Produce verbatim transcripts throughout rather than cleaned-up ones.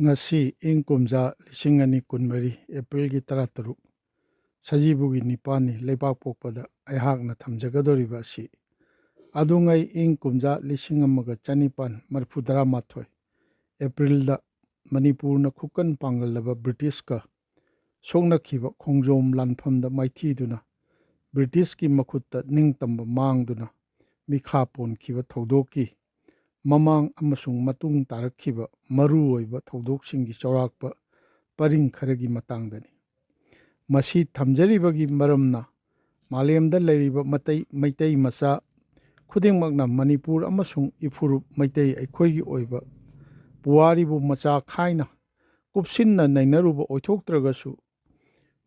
ꯉꯁꯤ ꯏꯪ ꯀꯨꯝꯖꯥ ꯂꯤꯁꯤꯡ ꯑꯅꯤ ꯀꯨꯟꯃꯔꯤ ꯑꯦꯄ꯭ꯔꯤꯜꯒꯤ ꯇꯔꯥꯇꯔꯨꯛ, ꯁꯖꯤꯕꯨꯒꯤ ꯅꯤꯄꯥꯜꯅꯤ꯫ ꯂꯩꯕꯥꯛ ꯄꯣꯛꯄꯗ ꯑꯩꯍꯥꯛꯅ ꯊꯝꯖꯒꯗꯧꯔꯤꯕ ꯑꯁꯤ ꯑꯗꯨꯉꯩ ꯏꯪ ꯀꯨꯝꯖꯥ ꯂꯤꯁꯤꯡ ꯑꯃꯒ ꯆꯅꯤꯄꯥꯟ ꯃꯔꯤꯐꯨ ꯇꯔꯥꯃꯥꯊꯣꯏ ꯑꯦꯄ꯭ꯔꯤꯜꯗ ꯃꯅꯤꯄꯨꯔꯅ ꯈꯨꯀꯟ ꯄꯥꯡꯒꯜꯂꯕ ꯕ꯭ꯔꯤꯇꯤꯁꯀ ꯁꯣꯛꯅꯈꯤꯕ ꯈꯣꯡꯖꯣꯝ ꯂꯥꯟꯐꯝꯗ ꯃꯥꯏꯊꯤꯗꯨꯅ ꯕ꯭ꯔꯤꯇꯤꯁꯀꯤ ꯃꯈꯨꯠꯇ ꯅꯤꯡꯇꯝꯕ ꯃꯥꯡꯗꯨꯅ ꯃꯤꯈꯥ ꯄꯣꯟꯈꯤꯕ ꯊꯧꯗꯣꯛꯀꯤ ꯃꯃꯥꯡ ꯑꯃꯁꯨꯡ ꯃꯇꯨꯡ ꯇꯥꯔꯛꯈꯤꯕ ꯃꯔꯨꯑꯣꯏꯕ ꯊꯧꯗꯣꯛꯁꯤꯡꯒꯤ ꯆꯥꯎꯔꯥꯛꯄ ꯄꯔꯤꯡ ꯈꯔꯒꯤ ꯃꯇꯥꯡꯗꯅꯤ꯫ ꯃꯁꯤ ꯊꯝꯖꯔꯤꯕꯒꯤ ꯃꯔꯝꯅ ꯃꯥꯂꯦꯝꯗ ꯂꯩꯔꯤꯕ ꯃꯇꯩ-, ꯃꯩꯇꯩ ꯃꯆꯥ ꯈꯨꯗꯤꯡꯃꯛꯅ ꯃꯅꯤꯄꯨꯔ ꯑꯃꯁꯨꯡ ꯏꯐꯨꯔꯨꯞ ꯃꯩꯇꯩ ꯑꯩꯈꯣꯏꯒꯤ ꯑꯣꯏꯕ ꯄꯨꯋꯥꯔꯤꯕꯨ ꯃꯆꯥ ꯈꯥꯏꯅ ꯀꯨꯞꯁꯤꯟꯅ ꯅꯩꯅꯔꯨꯕ ꯑꯣꯏꯊꯣꯛꯇ꯭ꯔꯒꯁꯨ,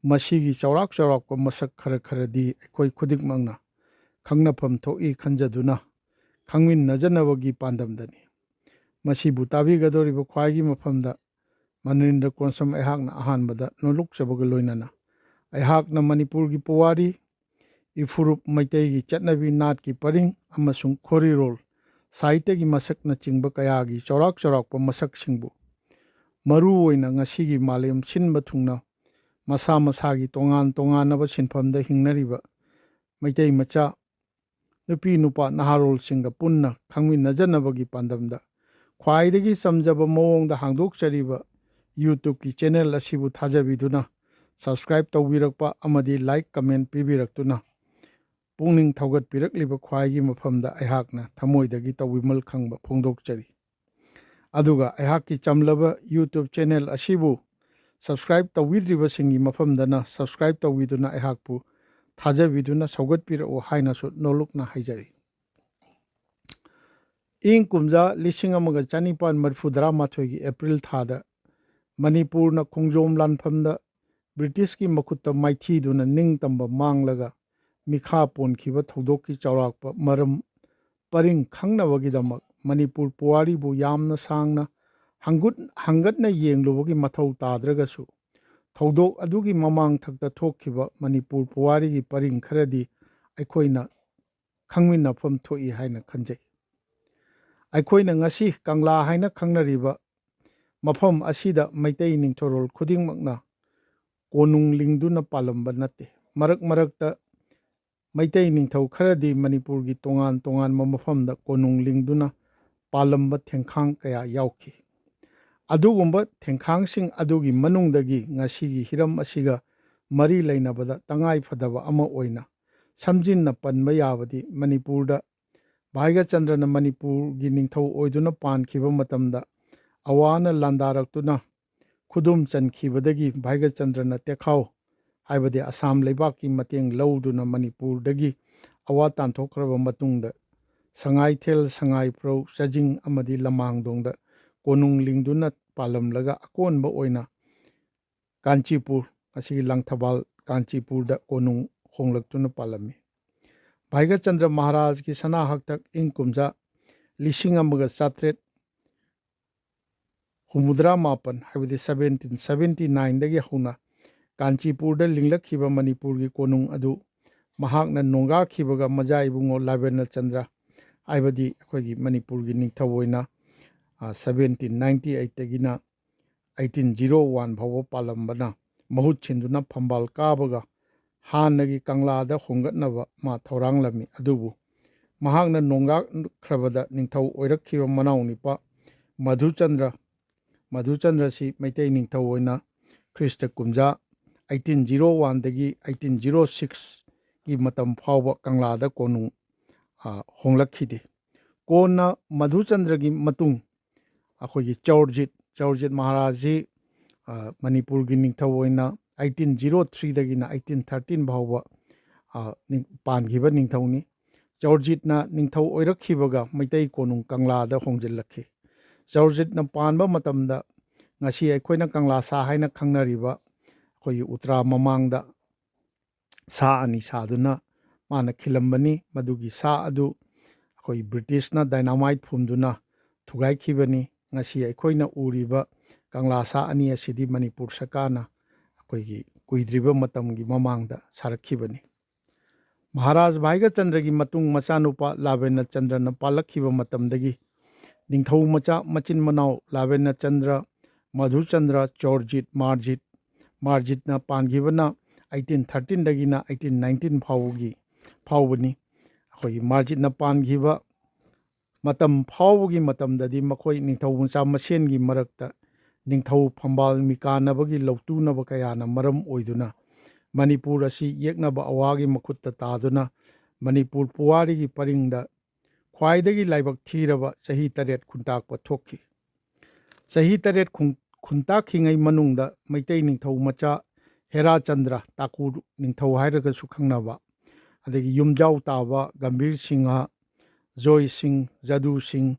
ꯃꯁꯤꯒꯤ ꯆꯥꯎꯔꯥꯛ ꯆꯥꯎꯔꯥꯛꯄ ꯃꯁꯛ ꯈꯔ ꯈꯔꯗꯤ ꯑꯩꯈꯣꯏ ꯈꯨꯗꯤꯡꯃꯛꯅ ꯈꯪꯅꯐꯝ ꯊꯣꯛꯏ ꯈꯟꯖꯗꯨꯅ ꯈꯪꯃꯤꯟꯅꯖꯅꯕꯒꯤ ꯄꯥꯟꯗꯝꯗꯅꯤ꯫ ꯃꯁꯤꯕꯨ ꯇꯥꯕꯤꯒꯗꯧꯔꯤꯕ ꯈ꯭ꯋꯥꯏꯒꯤ ꯃꯐꯝꯗ ꯃꯅꯤꯟꯗ꯭ꯔ ꯀꯣꯟꯁꯝ ꯑꯩꯍꯥꯛꯅ ꯑꯍꯥꯟꯕꯗ ꯅꯣꯂꯨꯛꯆꯕꯒ ꯂꯣꯏꯅꯅ ꯑꯩꯍꯥꯛꯅ ꯃꯅꯤꯄꯨꯔꯒꯤ ꯄꯨꯋꯥꯔꯤ, ꯏꯐꯨꯔꯨꯞ ꯃꯩꯇꯩꯒꯤ ꯆꯠꯅꯕꯤ, ꯅꯥꯠꯀꯤ ꯄꯔꯤꯡ ꯑꯃꯁꯨꯡ ꯈꯣꯔꯤꯔꯣꯜ, ꯁꯥꯍꯤꯇ꯭ꯌꯒꯤ ꯃꯁꯛꯅꯆꯤꯡꯕ ꯀꯌꯥꯒꯤ ꯆꯥꯎꯔꯥꯛ ꯆꯥꯎꯔꯥꯛꯄ ꯃꯁꯛꯁꯤꯡꯕꯨ, ꯃꯔꯨ ꯑꯣꯏꯅ ꯉꯁꯤꯒꯤ ꯃꯥꯂꯦꯝ ꯁꯤꯟꯕ ꯊꯨꯡꯅ ꯃꯁꯥ ꯃꯁꯥꯒꯤ ꯇꯣꯉꯥꯟ ꯇꯣꯉꯥꯟꯅꯕ ꯁꯤꯟꯐꯝꯗ ꯍꯤꯡꯅꯔꯤꯕ ꯃꯩꯇꯩ ꯃꯆꯥ, ꯅꯨꯄꯤ ꯅꯨꯄꯥ ꯅꯍꯥꯔꯣꯜꯁꯤꯡꯒ ꯄꯨꯟꯅ ꯈꯪꯃꯤꯟꯅꯖꯅꯕꯒꯤ ꯄꯥꯟꯗꯝꯗ ꯈ꯭ꯋꯥꯏꯗꯒꯤ ꯆꯝꯖꯕ ꯃꯑꯣꯡꯗ ꯍꯥꯡꯗꯣꯛꯆꯔꯤꯕ YouTube-ꯀꯤ channel ꯑꯁꯤꯕꯨ ꯊꯥꯖꯕꯤꯗꯨꯅ subscribe ꯇꯧꯕꯤꯔꯛꯄ ꯑꯃꯗꯤ like, comment ꯄꯤꯕꯤꯔꯛꯇꯨꯅ ꯄꯨꯛꯅꯤꯡ ꯊꯧꯒꯠꯄꯤꯔꯛꯂꯤꯕ ꯈ꯭ꯋꯥꯏꯒꯤ ꯃꯐꯝꯗ ꯑꯩꯍꯥꯛꯅ ꯊꯃꯣꯏꯗꯒꯤ ꯇꯧꯕꯤꯃꯜ ꯈꯪꯕ ꯐꯣꯡꯗꯣꯛꯆꯔꯤ꯫ ꯑꯗꯨꯒ ꯑꯩꯍꯥꯛꯀꯤ ꯆꯝꯂꯕ YouTube channel ꯑꯁꯤꯕꯨ subscribe ꯇꯧꯕꯤꯗ꯭ꯔꯤꯕꯁꯤꯡꯒꯤ ꯃꯐꯝꯗꯅ subscribe ꯇꯧꯕꯤꯗꯨꯅ ꯑꯩꯍꯥꯛꯄꯨ ꯊꯥꯖꯕꯤꯗꯨꯅ ꯁꯧꯒꯠꯄꯤꯔꯛꯎ ꯍꯥꯏꯅꯁꯨ ꯅꯣꯂꯨꯛꯅ ꯍꯥꯏꯖꯔꯤ꯫ ꯏꯪ ꯀꯨꯝꯖꯥ ꯂꯤꯁꯤꯡ ꯑꯃꯒ ꯆꯅꯤꯄꯥꯟ ꯃꯔꯤꯐꯨ ꯇꯔꯥꯃꯥꯊꯣꯏꯒꯤ ꯑꯦꯄ꯭ꯔꯤꯜ ꯊꯥꯗ ꯃꯅꯤꯄꯨꯔꯅ ꯈꯣꯡꯖꯣꯝ ꯂꯥꯟꯐꯝꯗ ꯕ꯭ꯔꯤꯇꯤꯁꯀꯤ ꯃꯈꯨꯠꯇ ꯃꯥꯏꯊꯤꯗꯨꯅ ꯅꯤꯡꯇꯝꯕ ꯃꯥꯡꯂꯒ ꯃꯤꯈꯥ ꯄꯣꯟꯈꯤꯕ ꯊꯧꯗꯣꯛꯀꯤ ꯆꯥꯎꯔꯥꯛꯄ ꯃꯔꯝ ꯄꯔꯤꯡ ꯈꯪꯅꯕꯒꯤꯗꯃꯛ ꯃꯅꯤꯄꯨꯔ ꯄꯨꯋꯥꯔꯤꯕꯨ ꯌꯥꯝꯅ ꯁꯥꯡꯅ ꯍꯪꯒꯨꯠ-, ꯍꯪꯒꯠꯅ ꯌꯦꯡꯂꯨꯕꯒꯤ ꯃꯊꯧ ꯇꯥꯗ꯭ꯔꯒꯁꯨ, ꯊꯧꯗꯣꯛ ꯑꯗꯨꯒꯤ ꯃꯃꯥꯡ ꯊꯛꯇ ꯊꯣꯛꯈꯤꯕ ꯃꯅꯤꯄꯨꯔ ꯄꯨꯋꯥꯔꯤꯒꯤ ꯄꯔꯤꯡ ꯈꯔꯗꯤ ꯑꯩꯈꯣꯏꯅ ꯈꯪꯃꯤꯟꯅꯐꯝ ꯊꯣꯛꯏ ꯍꯥꯏꯅ ꯈꯟꯖꯩ꯫ ꯑꯩꯈꯣꯏꯅ ꯉꯁꯤ ꯀꯪꯂꯥ ꯍꯥꯏꯅ ꯈꯪꯅꯔꯤꯕ ꯃꯐꯝ ꯑꯁꯤꯗ ꯃꯩꯇꯩ ꯅꯤꯡꯊꯧꯔꯣꯜ ꯈꯨꯗꯤꯡꯃꯛꯅ ꯀꯣꯅꯨꯡ ꯂꯤꯡꯗꯨꯅ ꯄꯥꯜꯂꯝꯕ ꯅꯠꯇꯦ꯫ ꯃꯔꯛ ꯃꯔꯛꯇ ꯃꯩꯇꯩ ꯅꯤꯡꯊꯧ ꯈꯔꯗꯤ ꯃꯅꯤꯄꯨꯔꯒꯤ ꯇꯣꯉꯥꯟ ꯇꯣꯉꯥꯟꯕ ꯃꯐꯝꯗ ꯀꯣꯅꯨꯡ ꯂꯤꯡꯗꯨꯅ ꯄꯥꯜꯂꯝꯕ ꯊꯦꯡꯈꯥꯡ ꯀꯌꯥ ꯌꯥꯎꯈꯤ꯫ ꯑꯗꯨꯒꯨꯝꯕ ꯊꯦꯡꯈꯥꯡꯁꯤꯡ ꯑꯗꯨꯒꯤ ꯃꯅꯨꯡꯗꯒꯤ ꯉꯁꯤꯒꯤ ꯍꯤꯔꯝ ꯑꯁꯤꯒ ꯃꯔꯤ ꯂꯩꯅꯕꯗ ꯇꯉꯥꯏ ꯐꯗꯕ ꯑꯃ ꯑꯣꯏꯅ ꯁꯝꯖꯤꯟꯅ ꯄꯟꯕ ꯌꯥꯕꯗꯤ ꯃꯅꯤꯄꯨꯔꯗ ꯚꯥꯏꯒꯆꯟꯗ꯭ꯔꯅ ꯃꯅꯤꯄꯨꯔꯒꯤ ꯅꯤꯡꯊꯧ ꯑꯣꯏꯗꯨꯅ ꯄꯥꯟꯈꯤꯕ ꯃꯇꯝꯗ ꯑꯋꯥꯅ ꯂꯥꯟꯗꯥꯔꯛꯇꯨꯅ ꯈꯨꯗꯨꯝ ꯆꯟꯈꯤꯕꯗꯒꯤ ꯚꯥꯏꯒꯆꯟꯗ꯭ꯔꯅ ꯇꯦꯈꯥꯎ ꯍꯥꯏꯕꯗꯤ ꯑꯁꯥꯝ ꯂꯩꯕꯥꯛꯀꯤ ꯃꯇꯦꯡ ꯂꯧꯗꯨꯅ ꯃꯅꯤꯄꯨꯔꯗꯒꯤ ꯑꯋꯥ ꯇꯥꯟꯊꯣꯛꯈ꯭ꯔꯕ ꯃꯇꯨꯡꯗ ꯁꯉꯥꯏꯊꯦꯜ, ꯁꯉꯥꯏꯄ꯭ꯔꯧ, ꯆꯥꯖꯤꯡ ꯑꯃꯗꯤ ꯂꯃꯥꯡꯗꯣꯡꯗ ꯀꯣꯅꯨꯡ ꯂꯤꯡꯗꯨꯅ ꯄꯥꯜꯂꯝꯂꯒ ꯑꯀꯣꯟꯕ ꯑꯣꯏꯅ ꯀꯥꯟꯆꯤꯄꯨꯔ, ꯉꯁꯤꯒꯤ ꯂꯪꯊꯕꯥꯜ ꯀꯥꯟꯆꯤꯄꯨꯔꯗ ꯀꯣꯅꯨꯡ ꯍꯣꯡꯂꯛꯇꯨꯅ ꯄꯥꯜꯂꯝꯃꯤ꯫ ꯚꯥꯏꯒꯆꯟꯗ꯭ꯔ ꯃꯍꯥꯔꯥꯖꯀꯤ ꯁꯅꯥ ꯍꯛꯇꯛ ꯏꯪ ꯀꯨꯝꯖꯥ ꯂꯤꯁꯤꯡ ꯑꯃꯒ ꯆꯥꯇ꯭ꯔꯦꯠ ꯍꯨꯝꯐꯨꯇꯔꯥ ꯃꯥꯄꯟ, ꯍꯥꯏꯕꯗꯤ ꯁꯕꯦꯟꯇꯤꯟ ꯁꯕꯦꯟꯇꯤ ꯅꯥꯏꯟꯗꯒꯤ ꯍꯧꯅ ꯀꯥꯟꯆꯤꯄꯨꯔꯗ ꯂꯤꯡꯂꯛꯈꯤꯕ ꯃꯅꯤꯄꯨꯔꯒꯤ ꯀꯣꯅꯨꯡ ꯑꯗꯨ ꯃꯍꯥꯛꯅ ꯅꯣꯡꯒꯥꯈꯤꯕꯒ ꯃꯖꯥ ꯏꯕꯨꯡꯉꯣ ꯂꯥꯕꯦꯟꯅ ꯆꯟꯗ꯭ꯔ, ꯍꯥꯏꯕꯗꯤ ꯑꯩꯈꯣꯏꯒꯤ ꯃꯅꯤꯄꯨꯔꯒꯤ ꯅꯤꯡꯊꯧ ꯑꯣꯏꯅ, ꯁꯕꯦꯟꯇꯤꯟ ꯅꯥꯏꯟꯇꯤ ꯑꯩꯠꯇꯒꯤꯅ ꯑꯩꯠꯇꯤꯟ ꯖꯤꯔꯣ ꯋꯥꯟ ꯐꯥꯎꯕ ꯄꯥꯜꯂꯝꯕꯅ ꯃꯍꯨꯠ ꯁꯤꯟꯗꯨꯅ ꯐꯝꯕꯥꯜ ꯀꯥꯕꯒ ꯍꯥꯟꯅꯒꯤ ꯀꯪꯂꯥꯗ ꯍꯣꯡꯒꯠꯅꯕ ꯃꯥ ꯊꯧꯔꯥꯡꯂꯝꯃꯤ꯫ ꯑꯗꯨꯕꯨ ꯃꯍꯥꯛꯅ ꯅꯣꯡꯒꯥꯈ꯭ꯔꯕꯗ ꯅꯤꯡꯊꯧ ꯑꯣꯏꯔꯛꯈꯤꯕ ꯃꯅꯥꯎ ꯅꯤꯄꯥ ꯃꯙꯨꯆꯟꯗ꯭ꯔ, ꯃꯙꯨꯆꯟꯗ꯭ꯔꯁꯤ ꯃꯩꯇꯩ ꯅꯤꯡꯊꯧ ꯑꯣꯏꯅ ꯈ꯭ꯔꯤꯁꯇ ꯀꯨꯝꯖꯥ ꯑꯩꯠꯇꯤꯟ ꯖꯤꯔꯣ ꯋꯥꯟꯗꯒꯤ ꯑꯩꯠꯇꯤꯟ ꯖꯤꯔꯣ ꯁꯤꯛꯁꯀꯤ ꯃꯇꯝ ꯐꯥꯎꯕ ꯀꯪꯂꯥꯗ ꯀꯣꯅꯨꯡ, ꯑ, ꯍꯣꯡꯂꯛꯈꯤꯗꯦ꯫ ꯀꯣꯟꯅ ꯃꯙꯨꯆꯟꯗ꯭ꯔꯒꯤ ꯃꯇꯨꯡ ꯑꯩꯈꯣꯏꯒꯤ ꯆꯧꯔꯖꯤꯠ, ꯆꯧꯔꯖꯤꯠ ꯃꯍꯥꯔꯥꯖꯁꯤ, ꯑ, ꯃꯅꯤꯄꯨꯔꯒꯤ ꯅꯤꯡꯊꯧ ꯑꯣꯏꯅ ꯑꯩꯠꯇꯤꯟ ꯖꯤꯔꯣ ꯊ꯭ꯔꯤꯗꯒꯤꯅ ꯑꯩꯠꯇꯤꯟ ꯊꯥꯔꯇꯤꯟ ꯐꯥꯎꯕ, ꯑ, ꯅꯤꯡ-, ꯄꯥꯟꯈꯤꯕ ꯅꯤꯡꯊꯧꯅꯤ꯫ ꯆꯧꯔꯖꯤꯠꯅ ꯅꯤꯡꯊꯧ ꯑꯣꯏꯔꯛꯈꯤꯕꯒ ꯃꯩꯇꯩ ꯀꯣꯅꯨꯡ ꯀꯪꯂꯥꯗ ꯍꯣꯡꯖꯤꯜꯂꯛꯈꯤ꯫ ꯆꯧꯔꯖꯤꯠꯅ ꯄꯥꯟꯕ ꯃꯇꯝꯗ ꯉꯁꯤ ꯑꯩꯈꯣꯏꯅ ꯀꯪꯂꯥ ꯁꯥ ꯍꯥꯏꯅ ꯈꯪꯅꯔꯤꯕ ꯑꯩꯈꯣꯏꯒꯤ ꯎꯇ꯭ꯔꯥ ꯃꯃꯥꯡꯗ ꯁꯥ ꯑꯅꯤ ꯁꯥꯗꯨꯅ ꯃꯥꯅ ꯈꯤꯜꯂꯝꯕꯅꯤ꯫ ꯃꯗꯨꯒꯤ ꯁꯥ ꯑꯗꯨ ꯑꯩꯈꯣꯏ ꯕ꯭ꯔꯤꯇꯤꯁꯅ ꯗꯥꯏꯅꯥꯃꯥꯏꯠ ꯐꯨꯝꯗꯨꯅ ꯊꯨꯒꯥꯏꯈꯤꯕꯅꯤ꯫ ꯉꯁꯤ ꯑꯩꯈꯣꯏꯅ ꯎꯔꯤꯕ ꯀꯪꯂꯥ ꯁꯥ ꯑꯅꯤ ꯑꯁꯤꯗꯤ ꯃꯅꯤꯄꯨꯔ ꯁꯔꯀꯥꯔꯅ ꯑꯩꯈꯣꯏꯒꯤ ꯀꯨꯏꯗ꯭ꯔꯤꯕ ꯃꯇꯝꯒꯤ ꯃꯃꯥꯡꯗ ꯁꯥꯔꯛꯈꯤꯕꯅꯤ꯫ ꯃꯍꯥꯔꯥꯖ ꯚꯥꯏꯒꯆꯟꯗ꯭ꯔꯒꯤ ꯃꯇꯨꯡ ꯃꯆꯥꯅꯨꯄꯥ ꯂꯥꯕꯦꯟꯅ ꯆꯟꯗ꯭ꯔꯅ ꯄꯥꯜꯂꯛꯈꯤꯕ ꯃꯇꯝꯗꯒꯤ ꯅꯤꯡꯊꯧ ꯃꯆꯥ ꯃꯆꯤꯟ ꯃꯅꯥꯎ ꯂꯥꯕꯦꯅ ꯆꯟꯗ꯭ꯔ, ꯃꯙꯨꯆꯟꯗ꯭ꯔ, ꯆꯣꯔꯖꯤꯠ, ꯃꯥꯔꯖꯤꯠ, ꯃꯥꯔꯖꯤꯠꯅ ꯄꯥꯟꯈꯤꯕꯅ ꯑꯩꯇꯤꯟ ꯊꯥꯔꯇꯤꯟꯗꯒꯤꯅ ꯑꯩꯇꯤꯟ ꯅꯥꯏꯟꯇꯤꯟ ꯐꯥꯎꯕꯒꯤ ꯐꯥꯎꯕꯅꯤ꯫ ꯑꯩꯈꯣꯏꯒꯤ ꯃꯥꯔꯖꯤꯠꯅ ꯄꯥꯟꯈꯤꯕ ꯃꯇꯝ ꯐꯥꯎꯕꯒꯤ ꯃꯇꯝꯗꯗꯤ ꯃꯈꯣꯏ ꯅꯤꯡꯊꯧ ꯃꯆꯥ ꯃꯁꯦꯟꯒꯤ ꯃꯔꯛꯇ ꯅꯤꯡꯊꯧ ꯐꯝꯕꯥꯜ ꯃꯤꯀꯥꯅꯕꯒꯤ ꯂꯧꯇꯨꯅꯕ ꯀꯌꯥꯅ ꯃꯔꯝ ꯑꯣꯏꯗꯨꯅ ꯃꯅꯤꯄꯨꯔ ꯑꯁꯤ ꯌꯦꯛꯅꯕ ꯑꯋꯥꯒꯤ ꯃꯈꯨꯠꯇ ꯇꯥꯗꯨꯅ ꯃꯅꯤꯄꯨꯔ ꯄꯨꯋꯥꯔꯤꯒꯤ ꯄꯔꯤꯡꯗ ꯈ꯭ꯋꯥꯏꯗꯒꯤ ꯂꯥꯏꯕꯛ ꯊꯤꯔꯕ ꯆꯍꯤ ꯇꯔꯦꯠ ꯈꯨꯟꯇꯥꯛꯄ ꯊꯣꯛꯈꯤ꯫ ꯆꯍꯤ ꯇꯔꯦꯠ ꯈꯨꯟ-, ꯈꯨꯟꯇꯥꯛꯈꯤꯉꯩ ꯃꯅꯨꯡꯗ ꯃꯩꯇꯩ ꯅꯤꯡꯊꯧ ꯃꯆꯥ ꯍꯦꯔꯥꯆꯟꯗ꯭ꯔ, ꯇꯥꯀꯨ ꯅꯤꯡꯊꯧ ꯍꯥꯏꯔꯒꯁꯨ ꯈꯪꯅꯕ, ꯑꯗꯒꯤ ꯌꯨꯝꯖꯥꯎ ꯇꯥꯕ ꯒꯝꯚꯤꯔ ꯁꯤꯡꯍ, ꯖꯣꯏ ꯁꯤꯡ, ꯖꯗꯨ ꯁꯤꯡ,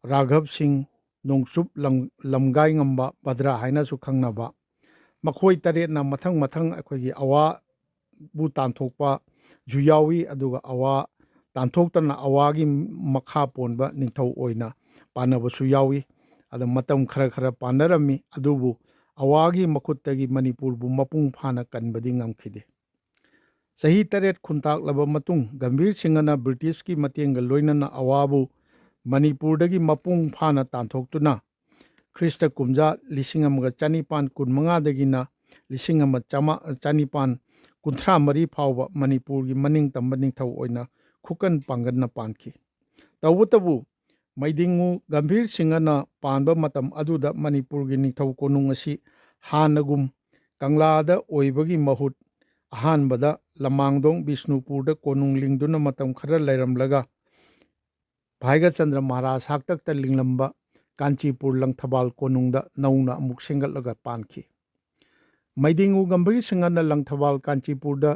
ꯔꯥꯘꯕ ꯁꯤꯡ, ꯅꯣꯡꯆꯨꯞ ꯂꯝ-, ꯂꯝꯒꯥꯏ ꯉꯝꯕ ꯚꯗ꯭ꯔ ꯍꯥꯏꯅꯁꯨ ꯈꯪꯅꯕ, ꯃꯈꯣꯏ ꯇꯔꯦꯠꯅ ꯃꯊꯪ ꯃꯊꯪ ꯑꯩꯈꯣꯏꯒꯤ ꯑꯋꯥꯕꯨ ꯇꯥꯟꯊꯣꯛꯄꯁꯨ ꯌꯥꯎꯏ, ꯑꯗꯨꯒ ꯑꯋꯥ ꯇꯥꯟꯊꯣꯛꯇꯅ ꯑꯋꯥꯒꯤ ꯃꯈꯥ ꯄꯣꯟꯕ ꯅꯤꯡꯊꯧ ꯑꯣꯏꯅ ꯄꯥꯟꯅꯕꯁꯨ ꯌꯥꯎꯏ꯫ ꯑꯗ ꯃꯇꯝ ꯈꯔ ꯈꯔ ꯄꯥꯟꯅꯔꯝꯃꯤ, ꯑꯗꯨꯕꯨ ꯑꯋꯥꯒꯤ ꯃꯈꯨꯠꯇꯒꯤ ꯃꯅꯤꯄꯨꯔꯕꯨ ꯃꯄꯨꯡ ꯐꯥꯅ ꯀꯟꯕꯗꯤ ꯉꯝꯈꯤꯗꯦ꯫ ꯆꯍꯤ ꯇꯔꯦꯠ ꯈꯨꯟꯇꯥꯛꯂꯕ ꯃꯇꯨꯡ ꯒꯝꯚꯤꯔ ꯁꯤꯡꯍꯅ ꯕ꯭ꯔꯤꯇꯤꯁꯀꯤ ꯃꯇꯦꯡꯒ ꯂꯣꯏꯅꯅ ꯑꯋꯥꯕꯨ ꯃꯅꯤꯄꯨꯔꯗꯒꯤ ꯃꯄꯨꯡ ꯐꯥꯅ ꯇꯥꯟꯊꯣꯛꯇꯨꯅ ꯈ꯭ꯔꯤꯁꯇ ꯀꯨꯝꯖꯥ ꯂꯤꯁꯤꯡ ꯑꯃꯒ ꯆꯅꯤꯄꯥꯟ ꯀꯨꯟꯃꯉꯥꯗꯒꯤꯅ ꯂꯤꯁꯤꯡ ꯑꯃ ꯆꯥꯃꯥ-, ꯆꯅꯤꯄꯥꯟ ꯀꯨꯟꯊ꯭ꯔꯥ ꯃꯔꯤ ꯐꯥꯎꯕ ꯃꯅꯤꯄꯨꯔꯒꯤ ꯃꯅꯤꯡ ꯇꯝꯕ ꯅꯤꯡꯊꯧ ꯑꯣꯏꯅ ꯈꯨꯀꯟ ꯄꯥꯡꯒꯟꯅ ꯄꯥꯟꯈꯤ꯫ ꯇꯧꯕꯇꯕꯨ ꯃꯩꯗꯤꯡꯉꯨ ꯒꯝꯚꯤꯔ ꯁꯤꯡꯍꯅ ꯄꯥꯟꯕ ꯃꯇꯝ ꯑꯗꯨꯗ ꯃꯅꯤꯄꯨꯔꯒꯤ ꯅꯤꯡꯊꯧ ꯀꯣꯅꯨꯡ ꯑꯁꯤ ꯍꯥꯟꯅꯒꯨꯝ ꯀꯪꯂꯥꯗ ꯑꯣꯏꯕꯒꯤ ꯃꯍꯨꯠ ꯑꯍꯥꯟꯕꯗ ꯂꯃꯥꯡꯗꯣꯡ ꯕꯤꯁꯅꯨꯄꯨꯔꯗ ꯀꯣꯅꯨꯡ ꯂꯤꯡꯗꯨꯅ ꯃꯇꯝ ꯈꯔ ꯂꯩꯔꯝꯂꯒ ꯚꯥꯏꯒꯆꯟꯗ꯭ꯔ ꯃꯍꯥꯔꯥꯖ ꯍꯥꯛꯇꯛꯇ ꯂꯤꯡꯂꯝꯕ ꯀꯥꯟꯆꯤꯄꯨꯔ ꯂꯪꯊꯕꯥꯜ ꯀꯣꯅꯨꯡꯗ ꯅꯧꯅ ꯑꯃꯨꯛ ꯁꯦꯝꯒꯠꯂꯒ ꯄꯥꯟꯈꯤ꯫ ꯃꯩꯗꯤꯡꯉꯨ ꯒꯝꯚꯤꯔ ꯁꯤꯡꯍꯅ ꯂꯪꯊꯕꯥꯜ ꯀꯥꯟꯆꯤꯄꯨꯔꯗ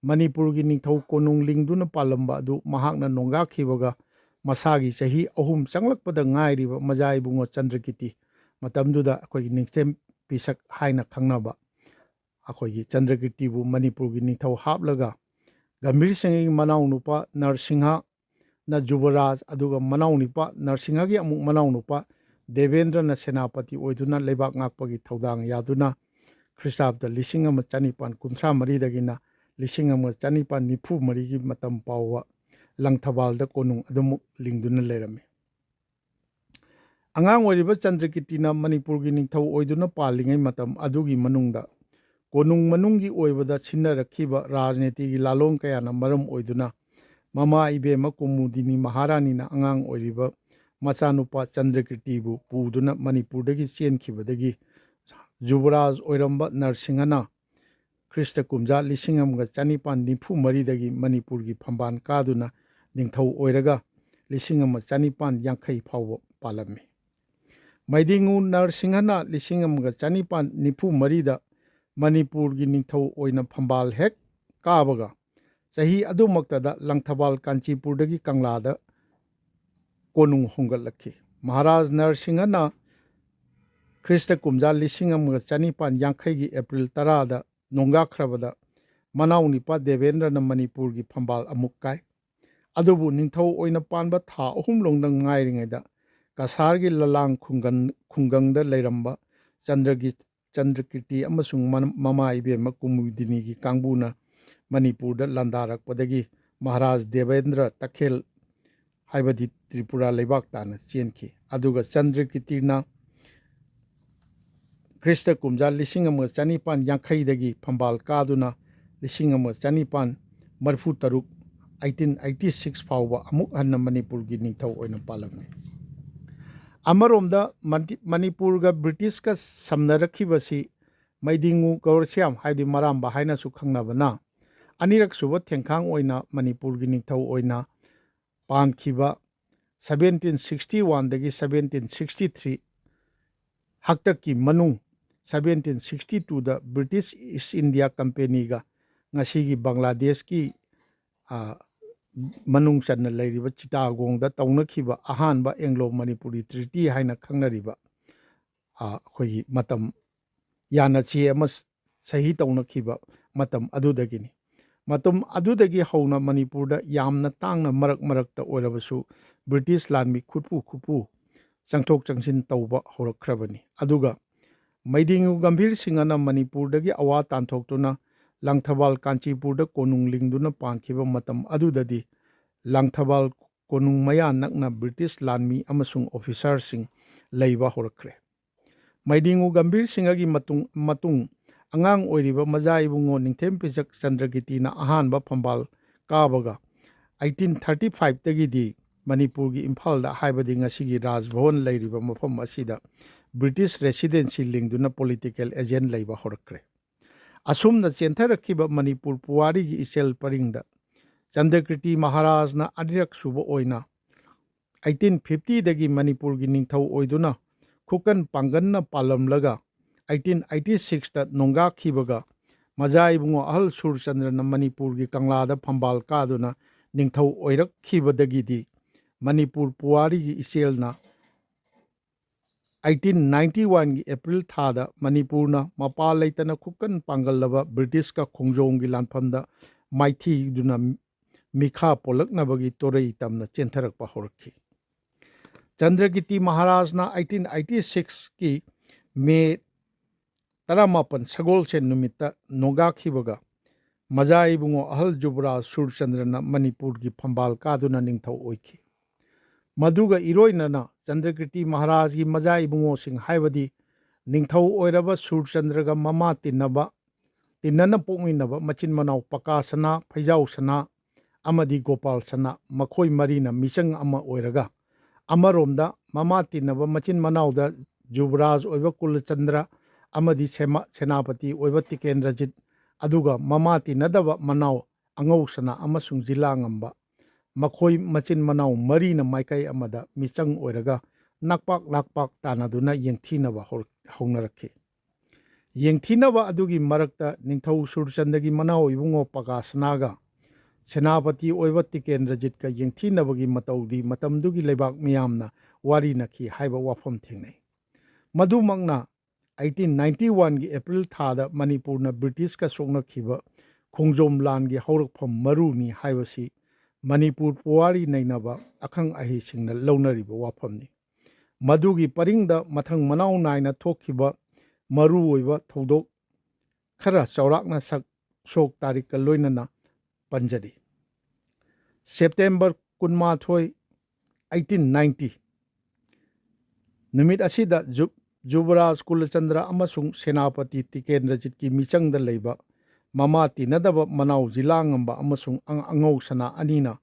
ꯃꯅꯤꯄꯨꯔꯒꯤ ꯅꯤꯡꯊꯧ ꯀꯣꯅꯨꯡ ꯂꯤꯡꯗꯨꯅ ꯄꯥꯜꯂꯝꯕ ꯑꯗꯨ ꯃꯍꯥꯛꯅ ꯅꯣꯡꯒꯥꯈꯤꯕꯒ ꯃꯁꯥꯒꯤ ꯆꯍꯤ ꯑꯍꯨꯝ ꯆꯪꯂꯛꯄꯗ ꯉꯥꯏꯔꯤꯕ ꯃꯖꯥ ꯏꯕꯨꯡꯉꯣ ꯆꯟꯗ꯭ꯔꯀꯤꯔꯇꯤ, ꯃꯇꯝꯗꯨꯗ ꯑꯩꯈꯣꯏꯒꯤ ꯅꯤꯡꯊꯦꯝ ꯄꯤꯁꯛ ꯍꯥꯏꯅ ꯈꯪꯅꯕ ꯑꯩꯈꯣꯏꯒꯤ ꯆꯟꯗ꯭ꯔꯀꯤꯔꯇꯤꯕꯨ ꯃꯅꯤꯄꯨꯔꯒꯤ ꯅꯤꯡꯊꯧ ꯍꯥꯞꯂꯒ ꯒꯝꯚꯤꯔ ꯁꯤꯡꯍꯒꯤ ꯃꯅꯥꯎꯅꯨꯄꯥ ꯅꯔꯁꯤꯡꯍꯅ ꯖꯨꯕꯔꯥꯖ, ꯑꯗꯨꯒ ꯃꯅꯥꯎꯅꯨꯄꯥ ꯅꯔꯁꯤꯡꯍꯒꯤ ꯑꯃꯨꯛ ꯃꯅꯥꯎꯅꯨꯄꯥ ꯗꯦꯕꯦꯟꯗ꯭ꯔꯅ ꯁꯦꯅꯥꯄꯇꯤ ꯑꯣꯏꯗꯨꯅ ꯂꯩꯕꯥꯛ ꯉꯥꯛꯄꯒꯤ ꯊꯧꯗꯥꯡ ꯌꯥꯗꯨꯅ ꯈ꯭ꯔꯤꯁꯇꯥꯕꯗ ꯂꯤꯁꯤꯡ ꯑꯃ ꯆꯅꯤꯄꯥꯟ ꯀꯨꯟꯊ꯭ꯔꯥ ꯃꯔꯤꯗꯒꯤꯅ ꯂꯤꯁꯤꯡ ꯑꯃ ꯆꯅꯤꯄꯥꯟ ꯅꯤꯐꯨ ꯃꯔꯤꯒꯤ ꯃꯇꯝ ꯐꯥꯎꯕ ꯂꯪꯊꯕꯥꯜꯗ ꯀꯣꯅꯨꯡ ꯑꯗꯨꯃꯛ ꯂꯤꯡꯗꯨꯅ ꯂꯩꯔꯝꯃꯤ꯫ ꯑꯉꯥꯡ ꯑꯣꯏꯔꯤꯕ ꯆꯟꯗ꯭ꯔꯀꯤꯔꯇꯤꯅ ꯃꯅꯤꯄꯨꯔꯒꯤ ꯅꯤꯡꯊꯧ ꯑꯣꯏꯗꯨꯅ ꯄꯥꯜꯂꯤꯉꯩ ꯃꯇꯝ ꯑꯗꯨꯒꯤ ꯃꯅꯨꯡꯗ ꯀꯣꯅꯨꯡ ꯃꯅꯨꯡꯒꯤ ꯑꯣꯏꯕꯗ ꯁꯤꯟꯅꯔꯛꯈꯤꯕ ꯔꯥꯖꯅꯤꯇꯤꯒꯤ ꯂꯥꯂꯣꯡ ꯀꯌꯥꯅ ꯃꯔꯝ ꯑꯣꯏꯗꯨꯅ ꯃꯃꯥ ꯏꯕꯦꯝꯃ ꯀꯨꯃꯨꯗꯤꯅꯤ ꯃꯍꯥꯔꯥꯅꯤꯅ ꯑꯉꯥꯡ ꯑꯣꯏꯔꯤꯕ ꯃꯆꯥꯅꯨꯄꯥ ꯆꯟꯗ꯭ꯔꯀꯤꯔꯇꯤꯕꯨ ꯄꯨꯗꯨꯅ ꯃꯅꯤꯄꯨꯔꯗꯒꯤ ꯆꯦꯟꯈꯤꯕꯗꯒꯤ ꯖꯨꯕꯔꯥꯖ ꯑꯣꯏꯔꯝꯕ ꯅꯔꯁꯤꯡꯍꯅ ꯈ꯭ꯔꯤꯁꯇ ꯀꯨꯝꯖꯥ ꯂꯤꯁꯤꯡ ꯑꯃꯒ ꯆꯅꯤꯄꯥꯟ ꯅꯤꯐꯨ ꯃꯔꯤꯗꯒꯤ ꯃꯅꯤꯄꯨꯔꯒꯤ ꯐꯝꯕꯥꯜ ꯀꯥꯗꯨꯅ ꯅꯤꯡꯊꯧ ꯑꯣꯏꯔꯒ ꯂꯤꯁꯤꯡ ꯑꯃ ꯆꯅꯤꯄꯥꯟ ꯌꯥꯡꯈꯩ ꯐꯥꯎꯕ ꯄꯥꯜꯂꯝꯃꯤ꯫ ꯃꯩꯗꯤꯉꯨ ꯅꯔꯁꯤꯡꯍꯅ ꯂꯤꯁꯤꯡ ꯑꯃꯒ ꯆꯅꯤꯄꯥꯟ ꯅꯤꯐꯨ ꯃꯔꯤꯗ ꯃꯅꯤꯄꯨꯔꯒꯤ ꯅꯤꯡꯊꯧ ꯑꯣꯏꯅ ꯐꯝꯕꯥꯜ ꯍꯦꯛ ꯀꯥꯕꯒ ꯆꯍꯤ ꯑꯗꯨꯃꯛꯇꯗ ꯂꯪꯊꯕꯥꯜ ꯀꯥꯟꯆꯤꯄꯨꯔꯗꯒꯤ ꯀꯪꯂꯥꯗ ꯀꯣꯅꯨꯡ ꯍꯣꯡꯒꯠꯂꯛꯈꯤ꯫ ꯃꯍꯥꯔꯥꯖ ꯅꯔꯁꯤꯡꯍꯅ ꯈ꯭ꯔꯤꯁꯇ ꯀꯨꯝꯖꯥ ꯂꯤꯁꯤꯡ ꯑꯃꯒ ꯆꯅꯤꯄꯥꯟ ꯌꯥꯡꯈꯩꯒꯤ ꯑꯦꯄ꯭ꯔꯤꯜ ꯇꯔꯥꯗ ꯅꯣꯡꯒꯥꯈ꯭ꯔꯕꯗ ꯃꯅꯥꯎ ꯅꯤꯄꯥ ꯗꯦꯕꯦꯟꯗ꯭ꯔꯅ ꯃꯅꯤꯄꯨꯔꯒꯤ ꯐꯝꯕꯥꯜ ꯑꯃꯨꯛ ꯀꯥꯏ꯫ ꯑꯗꯨꯕꯨ ꯅꯤꯡꯊꯧ ꯑꯣꯏꯅ ꯄꯥꯟꯕ ꯊꯥ ꯑꯍꯨꯝ ꯂꯣꯡꯗ ꯉꯥꯏꯔꯤꯉꯩꯗ ꯀꯁꯥꯔꯒꯤ ꯂꯂꯥꯡ ꯈꯨꯡꯒꯪ-, ꯈꯨꯡꯒꯪꯗ ꯂꯩꯔꯝꯕ ꯆꯟꯗ꯭ꯔꯒꯤ-, ꯆꯟꯗ꯭ꯔꯀꯤꯔꯇꯤ ꯑꯃꯁꯨꯡ ꯃꯅ-, ꯃꯃꯥ ꯏꯕꯦꯝꯃ ꯀꯨꯃꯨꯗꯤꯅꯤꯒꯤ ꯀꯥꯡꯕꯨꯅ ꯃꯅꯤꯄꯨꯔꯗ ꯂꯥꯟꯗꯥꯔꯛꯄꯗꯒꯤ ꯃꯍꯥꯔꯥꯖ ꯗꯦꯕꯦꯟꯗ꯭ꯔ ꯇꯈꯦꯜ ꯍꯥꯏꯕꯗꯤ ꯇ꯭ꯔꯤꯄꯨꯔꯥ ꯂꯩꯕꯥꯛ ꯇꯥꯟꯅ ꯆꯦꯟꯈꯤ꯫ ꯑꯗꯨꯒ ꯆꯟꯗ꯭ꯔꯀꯤꯔꯇꯤꯅ ꯈ꯭ꯔꯤꯁꯇ ꯀꯨꯝꯖꯥ ꯂꯤꯁꯤꯡ ꯑꯃꯒ ꯆꯅꯤꯄꯥꯟ ꯌꯥꯡꯈꯩꯗꯒꯤ ꯐꯝꯕꯥꯜ ꯀꯥꯗꯨꯅ ꯂꯤꯁꯤꯡ ꯑꯃꯒ ꯆꯅꯤꯄꯥꯟ ꯃꯔꯤꯐꯨ ꯇꯔꯨꯛ, eighteen eighty six ꯐꯥꯎꯕ ꯑꯃꯨꯛ ꯍꯟꯅ ꯃꯅꯤꯄꯨꯔꯒꯤ ꯅꯤꯡꯊꯧ ꯑꯣꯏꯅ ꯄꯥꯜꯂꯝꯃꯤ꯫ ꯑꯃꯔꯣꯝꯗ ꯃꯅꯤ-, ꯃꯅꯤꯄꯨꯔꯒ ꯕ꯭ꯔꯤꯇꯤꯁꯀ ꯁꯝꯅꯔꯛꯈꯤꯕꯁꯤ ꯃꯩꯗꯤꯉꯨ ꯒꯧꯔꯁ꯭ꯌꯥꯝ ꯍꯥꯏꯗꯤ ꯃꯔꯥꯝꯕ ꯍꯥꯏꯅꯁꯨ ꯈꯪꯅꯕꯅ ꯑꯅꯤꯔꯛ ꯁꯨꯕ ꯊꯦꯡꯈꯥꯡ ꯑꯣꯏꯅ ꯃꯅꯤꯄꯨꯔꯒꯤ ꯅꯤꯡꯊꯧ ꯑꯣꯏꯅ ꯄꯥꯟꯈꯤꯕ seventeen sixty one ꯗꯒꯤ seventeen sixty three ꯍꯥꯛꯇꯛꯀꯤ ꯃꯅꯨꯡ seventeen sixty two ꯗ ꯕ꯭ꯔꯤꯇꯤꯁ ꯏꯁ ꯏꯟꯗꯤꯌꯥ ꯀꯝꯄꯦꯅꯤꯒ ꯉꯁꯤꯒꯤ ꯕꯪꯒ꯭ꯂꯥꯗꯦꯁꯀꯤ, ꯑ, ꯃꯅꯨꯡ ꯆꯟꯅ ꯂꯩꯔꯤꯕ ꯆꯤꯇꯥꯒꯣꯡꯗ ꯇꯧꯅꯈꯤꯕ ꯑꯍꯥꯟꯕ ꯑꯦꯡꯒ꯭ꯂꯣ ꯃꯅꯤꯄꯨꯔꯤ ꯇ꯭ꯔꯤꯇꯤ ꯍꯥꯏꯅ ꯈꯪꯅꯔꯤꯕ, ꯑ, ꯑꯩꯈꯣꯏꯒꯤ ꯃꯇꯝ ꯌꯥꯅꯆꯦ ꯑꯃ ꯁ-, ꯁꯍꯤ ꯇꯧꯅꯈꯤꯕ ꯃꯇꯝ ꯑꯗꯨꯗꯒꯤꯅꯤ꯫ ꯃꯇꯝ ꯑꯗꯨꯗꯒꯤ ꯍꯧꯅ ꯃꯅꯤꯄꯨꯔꯗ ꯌꯥꯝꯅ ꯇꯥꯡꯅ ꯃꯔꯛ ꯃꯔꯛꯇ ꯑꯣꯏꯔꯕꯁꯨ ꯕ꯭ꯔꯤꯇꯤꯁ ꯂꯥꯟꯃꯤ ꯈꯨꯠꯄꯨ ꯈꯨꯠꯄꯨ ꯆꯪꯊꯣꯛ ꯆꯪꯁꯤꯟ ꯇꯧꯕ ꯍꯧꯔꯛꯈ꯭ꯔꯕꯅꯤ꯫ ꯑꯗꯨꯒ ꯃꯩꯗꯤꯉꯨ ꯒꯝꯚꯤꯔ ꯁꯤꯡꯍꯅ ꯃꯅꯤꯄꯨꯔꯗꯒꯤ ꯑꯋꯥ ꯇꯥꯟꯊꯣꯛꯇꯨꯅ ꯂꯪꯊꯕꯥꯜ ꯀꯥꯟꯆꯤꯄꯨꯔꯗ ꯀꯣꯅꯨꯡ ꯂꯤꯡꯗꯨꯅ ꯄꯥꯟꯈꯤꯕ ꯃꯇꯝ ꯑꯗꯨꯗꯗꯤ ꯂꯪꯊꯕꯥꯜ ꯀꯣꯅꯨꯡ ꯃꯌꯥ ꯅꯛꯅ ꯕ꯭ꯔꯤꯇꯤꯁ ꯂꯥꯟꯃꯤ ꯑꯃꯁꯨꯡ ꯑꯣꯐꯤꯁꯥꯔꯁꯤꯡ ꯂꯩꯕ ꯍꯧꯔꯛꯈ꯭ꯔꯦ꯫ ꯃꯩꯗꯤꯡꯉꯨ ꯒꯝꯚꯤꯔ ꯁꯤꯡꯍꯒꯤ ꯃꯇꯨꯡ ꯃꯇꯨꯡ ꯑꯉꯥꯡ ꯑꯣꯏꯔꯤꯕ ꯃꯖꯥ ꯏꯕꯨꯡꯉꯣ ꯅꯤꯡꯊꯦꯝ ꯐꯤꯖꯛ ꯆꯟꯗ꯭ꯔꯀꯤꯔꯇꯤꯅ ꯑꯍꯥꯟꯕ ꯐꯝꯕꯥꯜ ꯀꯥꯕꯒ ꯑꯩꯇꯤꯟ ꯊꯥꯔꯇꯤ ꯐꯥꯏꯚꯇꯒꯤꯗꯤ ꯃꯅꯤꯄꯨꯔꯒꯤ ꯏꯝꯐꯥꯜꯗ, ꯍꯥꯏꯕꯗꯤ ꯉꯁꯤꯒꯤ ꯔꯥꯖꯚꯋꯟ ꯂꯩꯔꯤꯕ ꯃꯐꯝ ꯑꯁꯤꯗ, ꯕ꯭ꯔꯤꯇꯤꯁ ꯔꯦꯁꯤꯗꯦꯟꯁꯤ ꯂꯤꯡꯗꯨꯅ ꯄꯣꯂꯤꯇꯤꯀꯦꯜ ꯑꯦꯖꯦꯟ ꯂꯩꯕ ꯍꯧꯔꯛꯈ꯭ꯔꯦ꯫ ꯑꯁꯨꯝꯅ ꯆꯦꯟꯊꯔꯛꯈꯤꯕ ꯃꯅꯤꯄꯨꯔ ꯄꯨꯋꯥꯔꯤꯒꯤ ꯏꯆꯦꯜ ꯄꯔꯤꯡꯗ ꯆꯟꯗ꯭ꯔꯀꯤꯔꯇꯤ ꯃꯍꯥꯔꯥꯖꯅ ꯑꯅꯤꯔꯛ ꯁꯨꯕ ꯑꯣꯏꯅ ꯑꯩꯇꯤꯟ ꯐꯤꯐꯇꯤꯗꯒꯤ ꯃꯅꯤꯄꯨꯔꯒꯤ ꯅꯤꯡꯊꯧ ꯑꯣꯏꯗꯨꯅ ꯈꯨꯀꯟ ꯄꯥꯡꯒꯟꯅ ꯄꯥꯜꯂꯝꯂꯒ ꯑꯩꯇꯤꯟ ꯑꯩꯇꯤ ꯁꯤꯛꯁꯇ ꯅꯣꯡꯒꯥꯈꯤꯕꯒ ꯃꯖꯥ ꯏꯕꯨꯡꯉꯣ ꯑꯍꯜ ꯁꯨꯔꯆꯟꯗ꯭ꯔꯅ ꯃꯅꯤꯄꯨꯔꯒꯤ ꯀꯪꯂꯥꯗ ꯐꯝꯕꯥꯜ ꯀꯥꯗꯨꯅ ꯅꯤꯡꯊꯧ ꯑꯣꯏꯔꯛꯈꯤꯕꯗꯒꯤꯗꯤ ꯃꯅꯤꯄꯨꯔ ꯄꯨꯋꯥꯔꯤꯒꯤ ꯏꯆꯦꯜꯅ ꯑꯩꯇꯤꯟ ꯅꯥꯏꯟꯇꯤ ꯋꯥꯟꯒꯤ ꯑꯦꯄ꯭ꯔꯤꯜ ꯊꯥꯗ ꯃꯅꯤꯄꯨꯔꯅ ꯃꯄꯥ ꯂꯩꯇꯅ ꯈꯨꯀꯟ ꯄꯥꯡꯒꯜꯂꯕ ꯕ꯭ꯔꯤꯇꯤꯁꯀ ꯈꯣꯡꯖꯣꯝꯒꯤ ꯂꯥꯟꯐꯝꯗ ꯃꯥꯏꯊꯤꯗꯨꯅ ꯃꯤꯈꯥ ꯄꯣꯜꯂꯛꯅꯕꯒꯤ ꯇꯣꯔꯩ ꯇꯝꯅ ꯆꯦꯟꯊꯔꯛꯄ ꯍꯧꯔꯛꯈꯤ꯫ ꯆꯟꯗ꯭ꯔꯀꯤꯔꯇꯤ ꯃꯍꯥꯔꯥꯖꯅ ꯑꯩꯇꯤꯟ ꯑꯩꯇꯤ ꯁꯤꯛꯁꯀꯤ ꯃꯦ ꯇꯔꯥꯃꯥꯄꯟ ꯁꯒꯣꯜꯁꯦꯟ ꯅꯨꯃꯤꯠꯇ ꯅꯣꯡꯒꯥꯈꯤꯕꯒ ꯃꯖꯥ ꯏꯕꯨꯡꯉꯣ ꯑꯍꯜ ꯖꯨꯕꯔꯥꯖ ꯁꯨꯔꯆꯟꯗ꯭ꯔꯅ ꯃꯅꯤꯄꯨꯔꯒꯤ ꯐꯝꯕꯥꯜ ꯀꯥꯗꯨꯅ ꯅꯤꯡꯊꯧ ꯑꯣꯏꯈꯤ꯫ ꯃꯗꯨꯒ ꯏꯔꯣꯏꯅꯅ ꯆꯟꯗ꯭ꯔꯀꯤꯔꯇꯤ ꯃꯍꯥꯔꯥꯖꯒꯤ ꯃꯖꯥ ꯏꯕꯨꯡꯉꯣꯁꯤꯡ, ꯍꯥꯏꯕꯗꯤ ꯅꯤꯡꯊꯧ ꯑꯣꯏꯔꯕ ꯁꯨꯔꯆꯟꯗ꯭ꯔꯒ ꯃꯃꯥ ꯇꯤꯟꯅꯕ, ꯇꯤꯟꯅꯅ ꯄꯣꯛꯃꯤꯟꯅꯕ ꯃꯆꯤꯟ ꯃꯅꯥꯎ ꯄꯀꯥ ꯁꯅꯥ, ꯐꯩꯖꯥꯎ ꯁꯅꯥ ꯑꯃꯗꯤ ꯒꯣꯄꯥꯜ ꯁꯅꯥ, ꯃꯈꯣꯏ ꯃꯔꯤꯅ ꯃꯤꯆꯪ ꯑꯃ ꯑꯣꯏꯔꯒ, ꯑꯃꯔꯣꯝꯗ ꯃꯃꯥ ꯇꯤꯟꯅꯕ ꯃꯆꯤꯟ ꯃꯅꯥꯎꯗ ꯖꯨꯕꯔꯥꯖ ꯑꯣꯏꯕ ꯀꯨꯂꯆꯟꯗ꯭ꯔ ꯑꯃꯗꯤ ꯁꯦꯃ-, ꯁꯦꯅꯥꯄꯇꯤ ꯑꯣꯏꯕ ꯇꯤꯀꯦꯟꯗ꯭ꯔꯖꯤꯠ, ꯑꯗꯨꯒ ꯃꯃꯥ ꯇꯤꯟꯅꯗꯕ ꯃꯅꯥꯎ ꯑꯉꯧꯁꯅꯥ ꯑꯃꯁꯨꯡ ꯖꯤꯂꯥꯉꯝꯕ, ꯃꯈꯣꯏ ꯃꯆꯤꯟ ꯃꯅꯥꯎ ꯃꯔꯤꯅ ꯃꯥꯏꯀꯩ ꯑꯃꯗ ꯃꯤꯆꯪ ꯑꯣꯏꯔꯒ ꯅꯥꯛꯄꯥꯛ ꯅꯥꯛꯄꯥꯛ ꯇꯥꯟꯅꯗꯨꯅ ꯌꯦꯡꯊꯤꯅꯕ ꯍꯧꯔꯛ-, ꯍꯧꯅꯔꯛꯈꯤ꯫ ꯌꯦꯡꯊꯤꯅꯕ ꯑꯗꯨꯒꯤ ꯃꯔꯛꯇ ꯅꯤꯡꯊꯧ ꯁꯨꯔꯆꯟꯗ꯭ꯔꯒꯤ ꯃꯅꯥꯎ ꯏꯕꯨꯡꯉꯣ ꯄꯀꯥꯁꯅꯥꯒ ꯁꯦꯅꯥꯄꯇꯤ ꯑꯣꯏꯕ ꯇꯤꯀꯦꯟꯗ꯭ꯔꯖꯤꯠꯀ ꯌꯦꯡꯊꯤꯅꯕꯒꯤ ꯃꯇꯧꯗꯤ ꯃꯇꯝꯗꯨꯒꯤ ꯂꯩꯕꯥꯛ ꯃꯤꯌꯥꯝꯅ ꯋꯥꯔꯤꯅꯈꯤ ꯍꯥꯏꯕ ꯋꯥꯐꯝ ꯊꯦꯡꯅꯩ꯫ ꯃꯗꯨꯃꯛꯅ ꯑꯩꯇꯤꯟ ꯅꯥꯏꯟꯇꯤ ꯋꯥꯟꯒꯤ ꯑꯦꯄ꯭ꯔꯤꯜ ꯊꯥꯗ ꯃꯅꯤꯄꯨꯔꯅ ꯕ꯭ꯔꯤꯇꯤꯁꯀ ꯁꯣꯛꯅꯈꯤꯕ ꯈꯣꯡꯖꯣꯝ ꯂꯥꯟꯒꯤ ꯍꯧꯔꯛꯐꯝ ꯃꯔꯨꯅꯤ ꯍꯥꯏꯕꯁꯤ ꯃꯅꯤꯄꯨꯔ ꯄꯨꯋꯥꯔꯤ ꯅꯩꯅꯕ ꯑꯈꯪ ꯑꯍꯩꯁꯤꯡꯅ ꯂꯧꯅꯔꯤꯕ ꯋꯥꯐꯝꯅꯤ꯫ ꯃꯗꯨꯒꯤ ꯄꯔꯤꯡꯗ ꯃꯊꯪ ꯃꯅꯥꯎ ꯅꯥꯏꯅ ꯊꯣꯛꯈꯤꯕ ꯃꯔꯨꯑꯣꯏꯕ ꯊꯧꯗꯣꯛ ꯈꯔ ꯆꯥꯎꯔꯥꯛꯅ ꯁꯛ ꯁꯣꯛ ꯇꯥꯔꯤꯛꯀ ꯂꯣꯏꯅꯅ ꯄꯟꯖꯔꯤ꯫ ꯁꯦꯞꯇꯦꯝꯕꯔ ꯀꯨꯟꯃꯥꯊꯣꯏ, eighteen ninety, ꯅꯨꯃꯤꯠ ꯑꯁꯤꯗ ꯖꯨ-, ꯖꯨꯕꯔꯥꯖ ꯀꯨꯂꯆꯟꯗ꯭ꯔ ꯑꯃꯁꯨꯡ ꯁꯦꯅꯥꯄꯇꯤ ꯇꯤꯀꯦꯟꯗ꯭ꯔꯖꯤꯠꯀꯤ ꯃꯤꯆꯪꯗ ꯂꯩꯕ ꯃꯃꯥ ꯇꯤꯟꯅꯗꯕ ꯃꯅꯥꯎ ꯖꯤꯂꯥꯉꯝꯕ ꯑꯃꯁꯨꯡ ꯑꯉ-, ꯑꯉꯧ ꯁꯅꯥ ꯑꯅꯤꯅ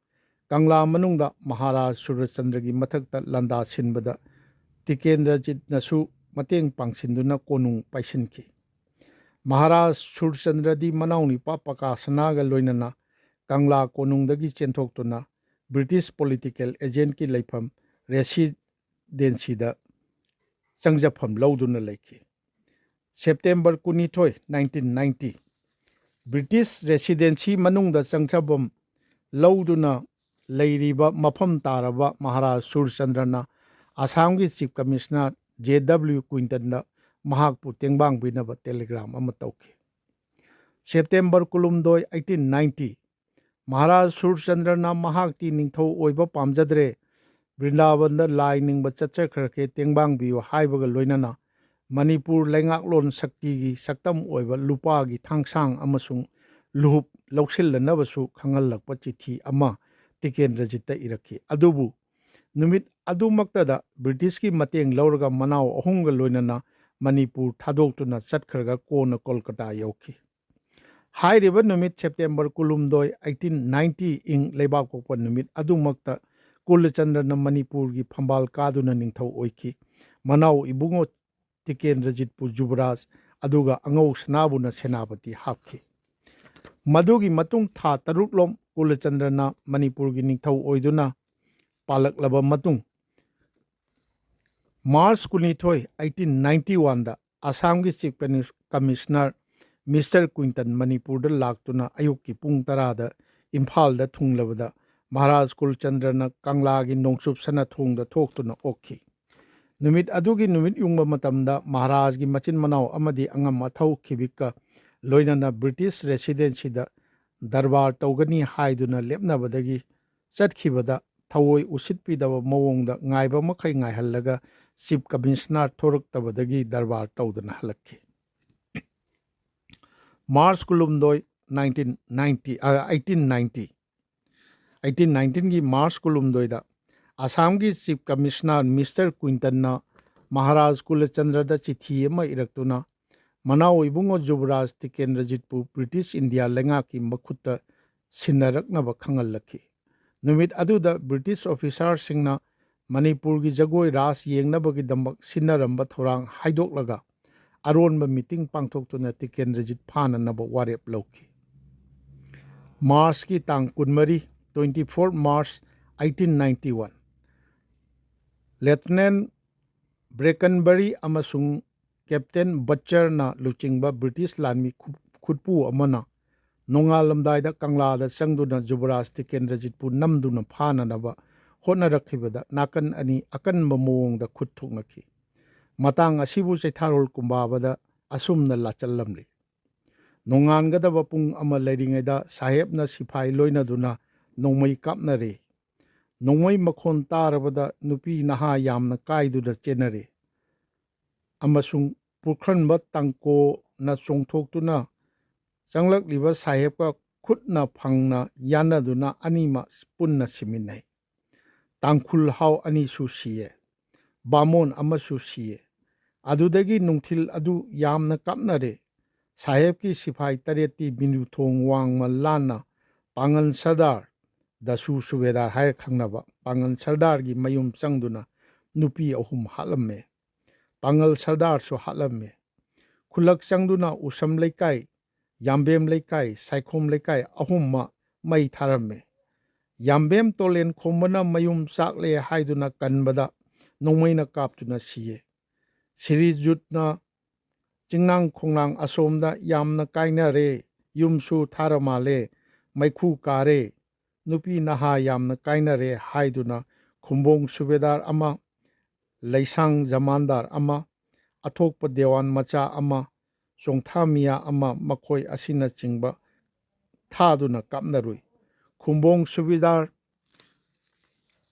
ꯀꯪꯂꯥ ꯃꯅꯨꯡꯗ ꯃꯍꯥꯔꯥꯖ ꯁꯨꯔꯆꯟꯗ꯭ꯔꯒꯤ ꯃꯊꯛꯇ ꯂꯥꯟꯗꯥ ꯁꯤꯟꯕꯗ ꯇꯤꯀꯦꯟꯗ꯭ꯔꯖꯤꯠꯅꯁꯨ ꯃꯇꯦꯡ ꯄꯥꯡꯁꯤꯟꯗꯨꯅ ꯀꯣꯅꯨꯡ ꯄꯥꯏꯁꯤꯟꯈꯤ꯫ ꯃꯍꯥꯔꯥꯖ ꯁꯨꯔꯆꯟꯗ꯭ꯔꯗꯤ ꯃꯅꯥꯎꯅꯤꯄꯥ ꯄꯀꯥꯁꯅꯥꯒ ꯂꯣꯏꯅꯅ ꯀꯪꯂꯥ ꯀꯣꯅꯨꯡꯗꯒꯤ ꯆꯦꯟꯊꯣꯛꯇꯨꯅ ꯕ꯭ꯔꯤꯇꯤꯁ ꯄꯣꯂꯤꯇꯤꯀꯦꯜ ꯑꯦꯖꯦꯟꯠꯀꯤ ꯂꯩꯐꯝ ꯔꯦꯁꯤꯗꯦꯟꯁꯤꯗ ꯆꯪꯖꯐꯝ ꯂꯧꯗꯨꯅ ꯂꯩꯈꯤ꯫ ꯁꯦꯞꯇꯦꯝꯕꯔ ꯀꯨꯟꯅꯤꯊꯣꯏ, nineteen ninety, ꯕ꯭ꯔꯤꯇꯤꯁ ꯔꯦꯁꯤꯗꯦꯟꯁꯤ ꯃꯅꯨꯡꯗ ꯆꯪꯖꯐꯝ ꯂꯧꯗꯨꯅ ꯂꯩꯔꯤꯕ ꯃꯐꯝ ꯇꯥꯔꯕ ꯃꯍꯥꯔꯥꯖ ꯁꯨꯔꯆꯟꯗ꯭ꯔꯅ ꯑꯁꯥꯝꯒꯤ ꯆꯤꯐ ꯀꯃꯤꯁꯅꯔ ꯖꯦ ꯗꯕ꯭ꯂꯤꯎ ꯀ꯭ꯋꯤꯟꯇꯟꯗ ꯃꯍꯥꯛꯄꯨ ꯇꯦꯡꯕꯥꯡꯕꯤꯅꯕ ꯇꯦꯂꯤꯒ꯭ꯔꯥꯝ ꯑꯃ ꯇꯧꯈꯤ꯫ ꯁꯦꯞꯇꯦꯝꯕꯔ ꯀꯨꯟꯍꯨꯝꯗꯣꯏ, eighteen ninety, ꯃꯍꯥꯔꯥꯖ ꯁꯨꯔꯆꯟꯗ꯭ꯔꯅ ꯃꯍꯥꯛꯇꯤ ꯅꯤꯡꯊꯧ ꯑꯣꯏꯕ ꯄꯥꯝꯖꯗ꯭ꯔꯦ, ꯕ꯭ꯔꯤꯟꯗꯥꯕꯟꯗ ꯂꯥꯏ ꯅꯤꯡꯕ ꯆꯠꯆꯈ꯭ꯔꯒꯦ, ꯇꯦꯡꯕꯥꯡꯕꯤꯌꯨ ꯍꯥꯏꯕꯒ ꯂꯣꯏꯅꯅ ꯃꯅꯤꯄꯨꯔ ꯂꯩꯉꯥꯛꯂꯣꯟ ꯁꯛꯇꯤꯒꯤ ꯁꯛꯇꯝ ꯑꯣꯏꯕ ꯂꯨꯄꯥꯒꯤ ꯊꯥꯡꯁꯥꯡ ꯑꯃꯁꯨꯡ ꯂꯨꯍꯨꯞ ꯂꯧꯁꯤꯜꯂꯅꯕꯁꯨ ꯈꯪꯍꯜꯂꯛꯄ ꯆꯤꯊꯤ ꯑꯃ ꯇꯤꯀꯦꯟꯗ꯭ꯔꯖꯤꯠꯇ ꯏꯔꯛꯈꯤ꯫ ꯑꯗꯨꯕꯨ ꯅꯨꯃꯤꯠ ꯑꯗꯨꯃꯛꯇꯗ ꯕ꯭ꯔꯤꯇꯤꯁꯀꯤ ꯃꯇꯦꯡ ꯂꯧꯔꯒ ꯃꯅꯥꯎ ꯑꯍꯨꯝꯒ ꯂꯣꯏꯅꯅ ꯃꯅꯤꯄꯨꯔ ꯊꯥꯗꯣꯛꯇꯨꯅ ꯆꯠꯈ꯭ꯔꯒ ꯀꯣꯟꯅ ꯀꯣꯜꯀꯇꯥ ꯌꯧꯈꯤ꯫ ꯍꯥꯏꯔꯤꯕ ꯅꯨꯃꯤꯠ ꯁꯦꯞꯇꯦꯝꯕꯔ ꯀꯨꯟꯍꯨꯝꯗꯣꯏ, eighteen ninety, ꯏꯪ ꯂꯩꯕꯥꯛꯄꯣꯛꯄ ꯅꯨꯃꯤꯠ ꯑꯗꯨꯃꯛꯇ ꯀꯨꯂꯆꯟꯗ꯭ꯔꯅ ꯃꯅꯤꯄꯨꯔꯒꯤ ꯐꯝꯕꯥꯜ ꯀꯥꯗꯨꯅ ꯅꯤꯡꯊꯧ ꯑꯣꯏꯈꯤ꯫ ꯃꯅꯥꯎ ꯏꯕꯨꯡꯉꯣ ꯇꯤꯀꯦꯟꯗ꯭ꯔꯖꯤꯠꯄꯨ ꯖꯨꯕꯔꯥꯖ, ꯑꯗꯨꯒ ꯑꯉꯧ ꯁꯅꯥꯕꯨꯅ ꯁꯦꯅꯥꯄꯇꯤ ꯍꯥꯞꯈꯤ꯫ ꯃꯗꯨꯒꯤ ꯃꯇꯨꯡ ꯊꯥ ꯇꯔꯨꯛꯂꯣꯝ ꯀꯨꯂꯆꯟꯗ꯭ꯔꯅ ꯃꯅꯤꯄꯨꯔꯒꯤ ꯅꯤꯡꯊꯧ ꯑꯣꯏꯗꯨꯅ ꯄꯥꯜꯂꯛꯂꯕ ꯃꯇꯨꯡ, ꯃꯥꯔꯆ ꯀꯨꯟꯅꯤꯊꯣꯏ, eighteen ninety oneꯗ ꯑꯁꯥꯝꯒꯤ ꯆꯤꯐ ꯀꯃꯤꯁꯅꯔ ꯃꯤꯁꯇꯔ ꯀ꯭ꯋꯤꯟꯇꯟ ꯃꯅꯤꯄꯨꯔꯗ ꯂꯥꯛꯇꯨꯅ ꯑꯌꯨꯛꯀꯤ ꯄꯨꯡ ꯇꯔꯥꯗ ꯏꯝꯐꯥꯜꯗ ꯊꯨꯡꯂꯕꯗ ꯃꯍꯥꯔꯥꯖ ꯀꯨꯂꯆꯟꯗ꯭ꯔꯅ ꯀꯪꯂꯥꯒꯤ ꯅꯣꯡꯆꯨꯞ ꯁꯅꯥ ꯊꯣꯡꯗ ꯊꯣꯛꯇꯨꯅ ꯑꯣꯛꯈꯤ꯫ ꯅꯨꯃꯤꯠ ꯑꯗꯨꯒꯤ ꯅꯨꯃꯤꯠ ꯌꯨꯡꯕ ꯃꯇꯝꯗ ꯃꯍꯥꯔꯥꯖꯒꯤ ꯃꯆꯤꯟ ꯃꯅꯥꯎ ꯑꯃꯗꯤ ꯑꯉꯝ ꯑꯊꯧ ꯈꯤꯕꯤꯛꯀ ꯂꯣꯏꯅꯅ ꯕ꯭ꯔꯤꯇꯤꯁ ꯔꯦꯁꯤꯗꯦꯟꯁꯤꯗ ꯗꯔꯕꯥꯔ ꯇꯧꯒꯅꯤ ꯍꯥꯏꯗꯨꯅ ꯂꯦꯞꯅꯕꯗꯒꯤ ꯆꯠꯈꯤꯕꯗ ꯊꯑꯣꯏ ꯎꯁꯤꯠꯄꯤꯗꯕ ꯃꯑꯣꯡꯗ ꯉꯥꯏꯕ ꯃꯈꯩ ꯉꯥꯏꯍꯜꯂꯒ ꯆꯤꯐ ꯀꯃꯤꯁꯅꯔ ꯊꯣꯔꯛꯇꯕꯗꯒꯤ ꯗꯔꯕꯥꯔ ꯇꯧꯗꯅ ꯍꯜꯂꯛꯈꯤ꯫ ꯃꯥꯔꯆ ꯀꯨꯟꯍꯨꯝꯗꯣꯏ, nineteen ninety, ꯑ, eighteen ninety, ꯑꯩꯠꯇꯤꯟ ꯅꯥꯏꯟꯇꯤꯟꯒꯤ ꯃꯥꯔꯆ ꯀꯨꯟꯍꯨꯝꯗꯣꯏꯗ ꯑꯁꯥꯝꯒꯤ ꯆꯤꯐ ꯀꯃꯤꯁꯅꯔ ꯃꯤꯁꯇꯔ ꯀ꯭ꯋꯤꯟꯇꯟꯅ ꯃꯍꯥꯔꯥꯖ ꯀꯨꯂꯆꯟꯗ꯭ꯔꯗ ꯆꯤꯊꯤ ꯑꯃ ꯏꯔꯛꯇꯨꯅ, ꯃꯅꯥꯎ ꯏꯕꯨꯡꯉꯣ ꯖꯨꯕꯔꯥꯖ ꯇꯤꯀꯦꯟꯗ꯭ꯔꯖꯤꯠꯄꯨ ꯕ꯭ꯔꯤꯇꯤꯁ ꯏꯟꯗꯤꯌꯥ ꯂꯩꯉꯥꯛꯀꯤ ꯃꯈꯨꯠꯇ ꯁꯤꯟꯅꯔꯛꯅꯕ ꯈꯪꯍꯜꯂꯛꯈꯤ꯫ ꯅꯨꯃꯤꯠ ꯑꯗꯨꯗ ꯕ꯭ꯔꯤꯇꯤꯁ ꯑꯣꯐꯤꯁꯥꯔꯁꯤꯡꯅ ꯃꯅꯤꯄꯨꯔꯒꯤ ꯖꯒꯣꯏ ꯔꯥꯁ ꯌꯦꯡꯅꯕꯒꯤꯗꯃꯛ ꯁꯤꯟꯅꯔꯝꯕ ꯊꯧꯔꯥꯡ ꯍꯥꯏꯗꯣꯛꯂꯒ ꯑꯔꯣꯟꯕ ꯃꯤꯇꯤꯡ ꯄꯥꯡꯊꯣꯛꯇꯨꯅ ꯇꯤꯀꯦꯟꯗ꯭ꯔꯖꯤꯠ ꯐꯥꯅꯅꯕ ꯋꯥꯔꯦꯞ ꯂꯧꯈꯤ꯫ ꯃꯥꯔꯆꯀꯤ ꯇꯥꯡ ꯀꯨꯟꯃꯔꯤ, twenty four March eighteen ninety one, ꯂꯦꯐꯇꯤꯅꯦꯟ ꯕ꯭ꯔꯦꯀꯟꯕꯔꯤ ꯑꯃꯁꯨꯡ ꯀꯦꯞꯇꯦꯟ ꯕꯠꯆꯔꯅ ꯂꯨꯆꯤꯡꯕ ꯕ꯭ꯔꯤꯇꯤꯁ ꯂꯥꯟꯃꯤ ꯈꯨ-, ꯈꯨꯠꯄꯨ ꯑꯃꯅ ꯅꯣꯡꯉꯥꯜꯂꯝꯗꯥꯏꯗ ꯀꯪꯂꯥꯗ ꯆꯪꯗꯨꯅ ꯖꯨꯕꯔꯥꯖ ꯇꯤꯀꯦꯟꯗ꯭ꯔꯖꯤꯠꯄꯨ ꯅꯝꯗꯨꯅ ꯐꯥꯅꯅꯕ ꯍꯣꯠꯅꯔꯛꯈꯤꯕꯗ ꯅꯥꯀꯟ ꯑꯅꯤ ꯑꯀꯟꯕ ꯃꯑꯣꯡꯗ ꯈꯨꯠ ꯊꯣꯛꯅꯈꯤ꯫ ꯃꯇꯥꯡ ꯑꯁꯤꯕꯨ ꯆꯩꯊꯥꯔꯣꯜ ꯀꯨꯝꯕꯥꯕꯗ ꯑꯁꯨꯝꯅ ꯂꯥꯆꯜꯂꯝꯂꯤ: ꯅꯣꯡꯉꯥꯟꯒꯗꯕ ꯄꯨꯡ ꯑꯃ ꯂꯩꯔꯤꯉꯩꯗ ꯁꯥꯍꯦꯕꯅ ꯁꯤꯐꯥꯏ ꯂꯣꯏꯅꯗꯨꯅ ꯅꯣꯡꯃꯩ ꯀꯥꯞꯅꯔꯦ꯫ ꯅꯣꯡꯃꯩ ꯃꯈꯣꯟ ꯇꯥꯔꯕꯗ ꯅꯨꯄꯤ ꯅꯍꯥ ꯌꯥꯝꯅ ꯀꯥꯏꯗꯨꯅ ꯆꯦꯟꯅꯔꯦ ꯑꯃꯁꯨꯡ ꯄꯨꯈ꯭ꯔꯟꯕ ꯇꯥꯡꯀꯣꯅ ꯆꯣꯡꯊꯣꯛꯇꯨꯅ ꯆꯪꯂꯛꯂꯤꯕ ꯁꯥꯍꯦꯕꯀ ꯈꯨꯠꯅ ꯐꯪꯅ ꯌꯥꯟꯅꯗꯨꯅ ꯑꯅꯤꯃꯛ ꯄꯨꯟꯅ ꯁꯤꯃꯤꯟꯅꯩ꯫ ꯇꯥꯡꯈꯨꯜ ꯍꯥꯎ ꯑꯅꯤꯁꯨ ꯁꯤꯌꯦ꯫ ꯕꯥꯃꯣꯟ ꯑꯃꯁꯨ ꯁꯤꯌꯦ꯫ ꯑꯗꯨꯗꯒꯤ ꯅꯨꯡꯊꯤꯜ ꯑꯗꯨ ꯌꯥꯝꯅ ꯀꯥꯞꯅꯔꯦ꯫ ꯁꯥꯍꯦꯕꯀꯤ ꯁꯤꯐꯥꯏ ꯇꯔꯦꯠꯇꯤ ꯃꯤꯅꯨꯊꯣꯡ ꯋꯥꯡꯃ ꯂꯥꯟꯅ ꯄꯥꯡꯒꯜ ꯁꯔꯗꯥꯔ, ꯗꯁꯨ ꯁꯨꯕꯦꯗꯥꯔ ꯍꯥꯏꯔ ꯈꯪꯅꯕ ꯄꯥꯡꯒꯜ ꯁꯔꯗꯥꯔꯒꯤ ꯃꯌꯨꯝ ꯆꯪꯗꯨꯅ ꯅꯨꯄꯤ ꯑꯍꯨꯝ ꯍꯥꯠꯂꯝꯃꯦ꯫ ꯄꯥꯡꯒꯜ ꯁꯔꯗꯥꯔꯁꯨ ꯍꯥꯠꯂꯝꯃꯦ꯫ ꯈꯨꯜꯂꯛ ꯆꯪꯗꯨꯅ ꯎꯁꯝ ꯂꯩꯀꯥꯏ, ꯌꯥꯝꯕꯦꯝ ꯂꯩꯀꯥꯏ, ꯁꯥꯏꯈꯣꯝ ꯂꯩꯀꯥꯏ ꯑꯍꯨꯝꯃꯛ ꯃꯩ ꯊꯥꯔꯝꯃꯦ꯫ ꯌꯥꯝꯕꯦꯝ ꯇꯣꯂꯦꯟ ꯈꯣꯝꯕꯅ ꯃꯌꯨꯝ ꯆꯥꯛꯂꯦ ꯍꯥꯏꯗꯨꯅ ꯀꯟꯕꯗ ꯅꯣꯡꯃꯩꯅ ꯀꯥꯞꯇꯨꯅ ꯁꯤꯌꯦ꯫ ꯁꯤꯔꯤꯖꯨꯠꯅ ꯆꯤꯡꯅꯥꯡ ꯈꯣꯡꯅꯥꯡ ꯑꯁꯣꯝꯗ ꯌꯥꯝꯅ ꯀꯥꯏꯅꯔꯦ, ꯌꯨꯝꯁꯨ ꯊꯥꯔ ꯃꯥꯜꯂꯦ, ꯃꯩꯈꯨ ꯀꯥꯔꯦ, ꯅꯨꯄꯤ ꯅꯍꯥ ꯌꯥꯝꯅ ꯀꯥꯏꯅꯔꯦ ꯍꯥꯏꯗꯨꯅ ꯈꯨꯝꯕꯣꯡ ꯁꯨꯕꯦꯗꯥꯔ ꯑꯃ, ꯂꯩꯁꯥꯡ ꯖꯃꯥꯟꯗꯥꯔ ꯑꯃ, ꯑꯊꯣꯛꯄ ꯗꯦꯋꯥꯟ ꯃꯆꯥ ꯑꯃ, ꯆꯣꯡꯊꯥ ꯃꯤꯌꯥ ꯑꯃ, ꯃꯈꯣꯏ ꯑꯁꯤꯅꯆꯤꯡꯕ ꯊꯥꯗꯨꯅ ꯀꯥꯞꯅꯔꯨꯏ꯫ ꯈꯨꯝꯕꯣꯡ ꯁꯨꯕꯦꯗꯥꯔ,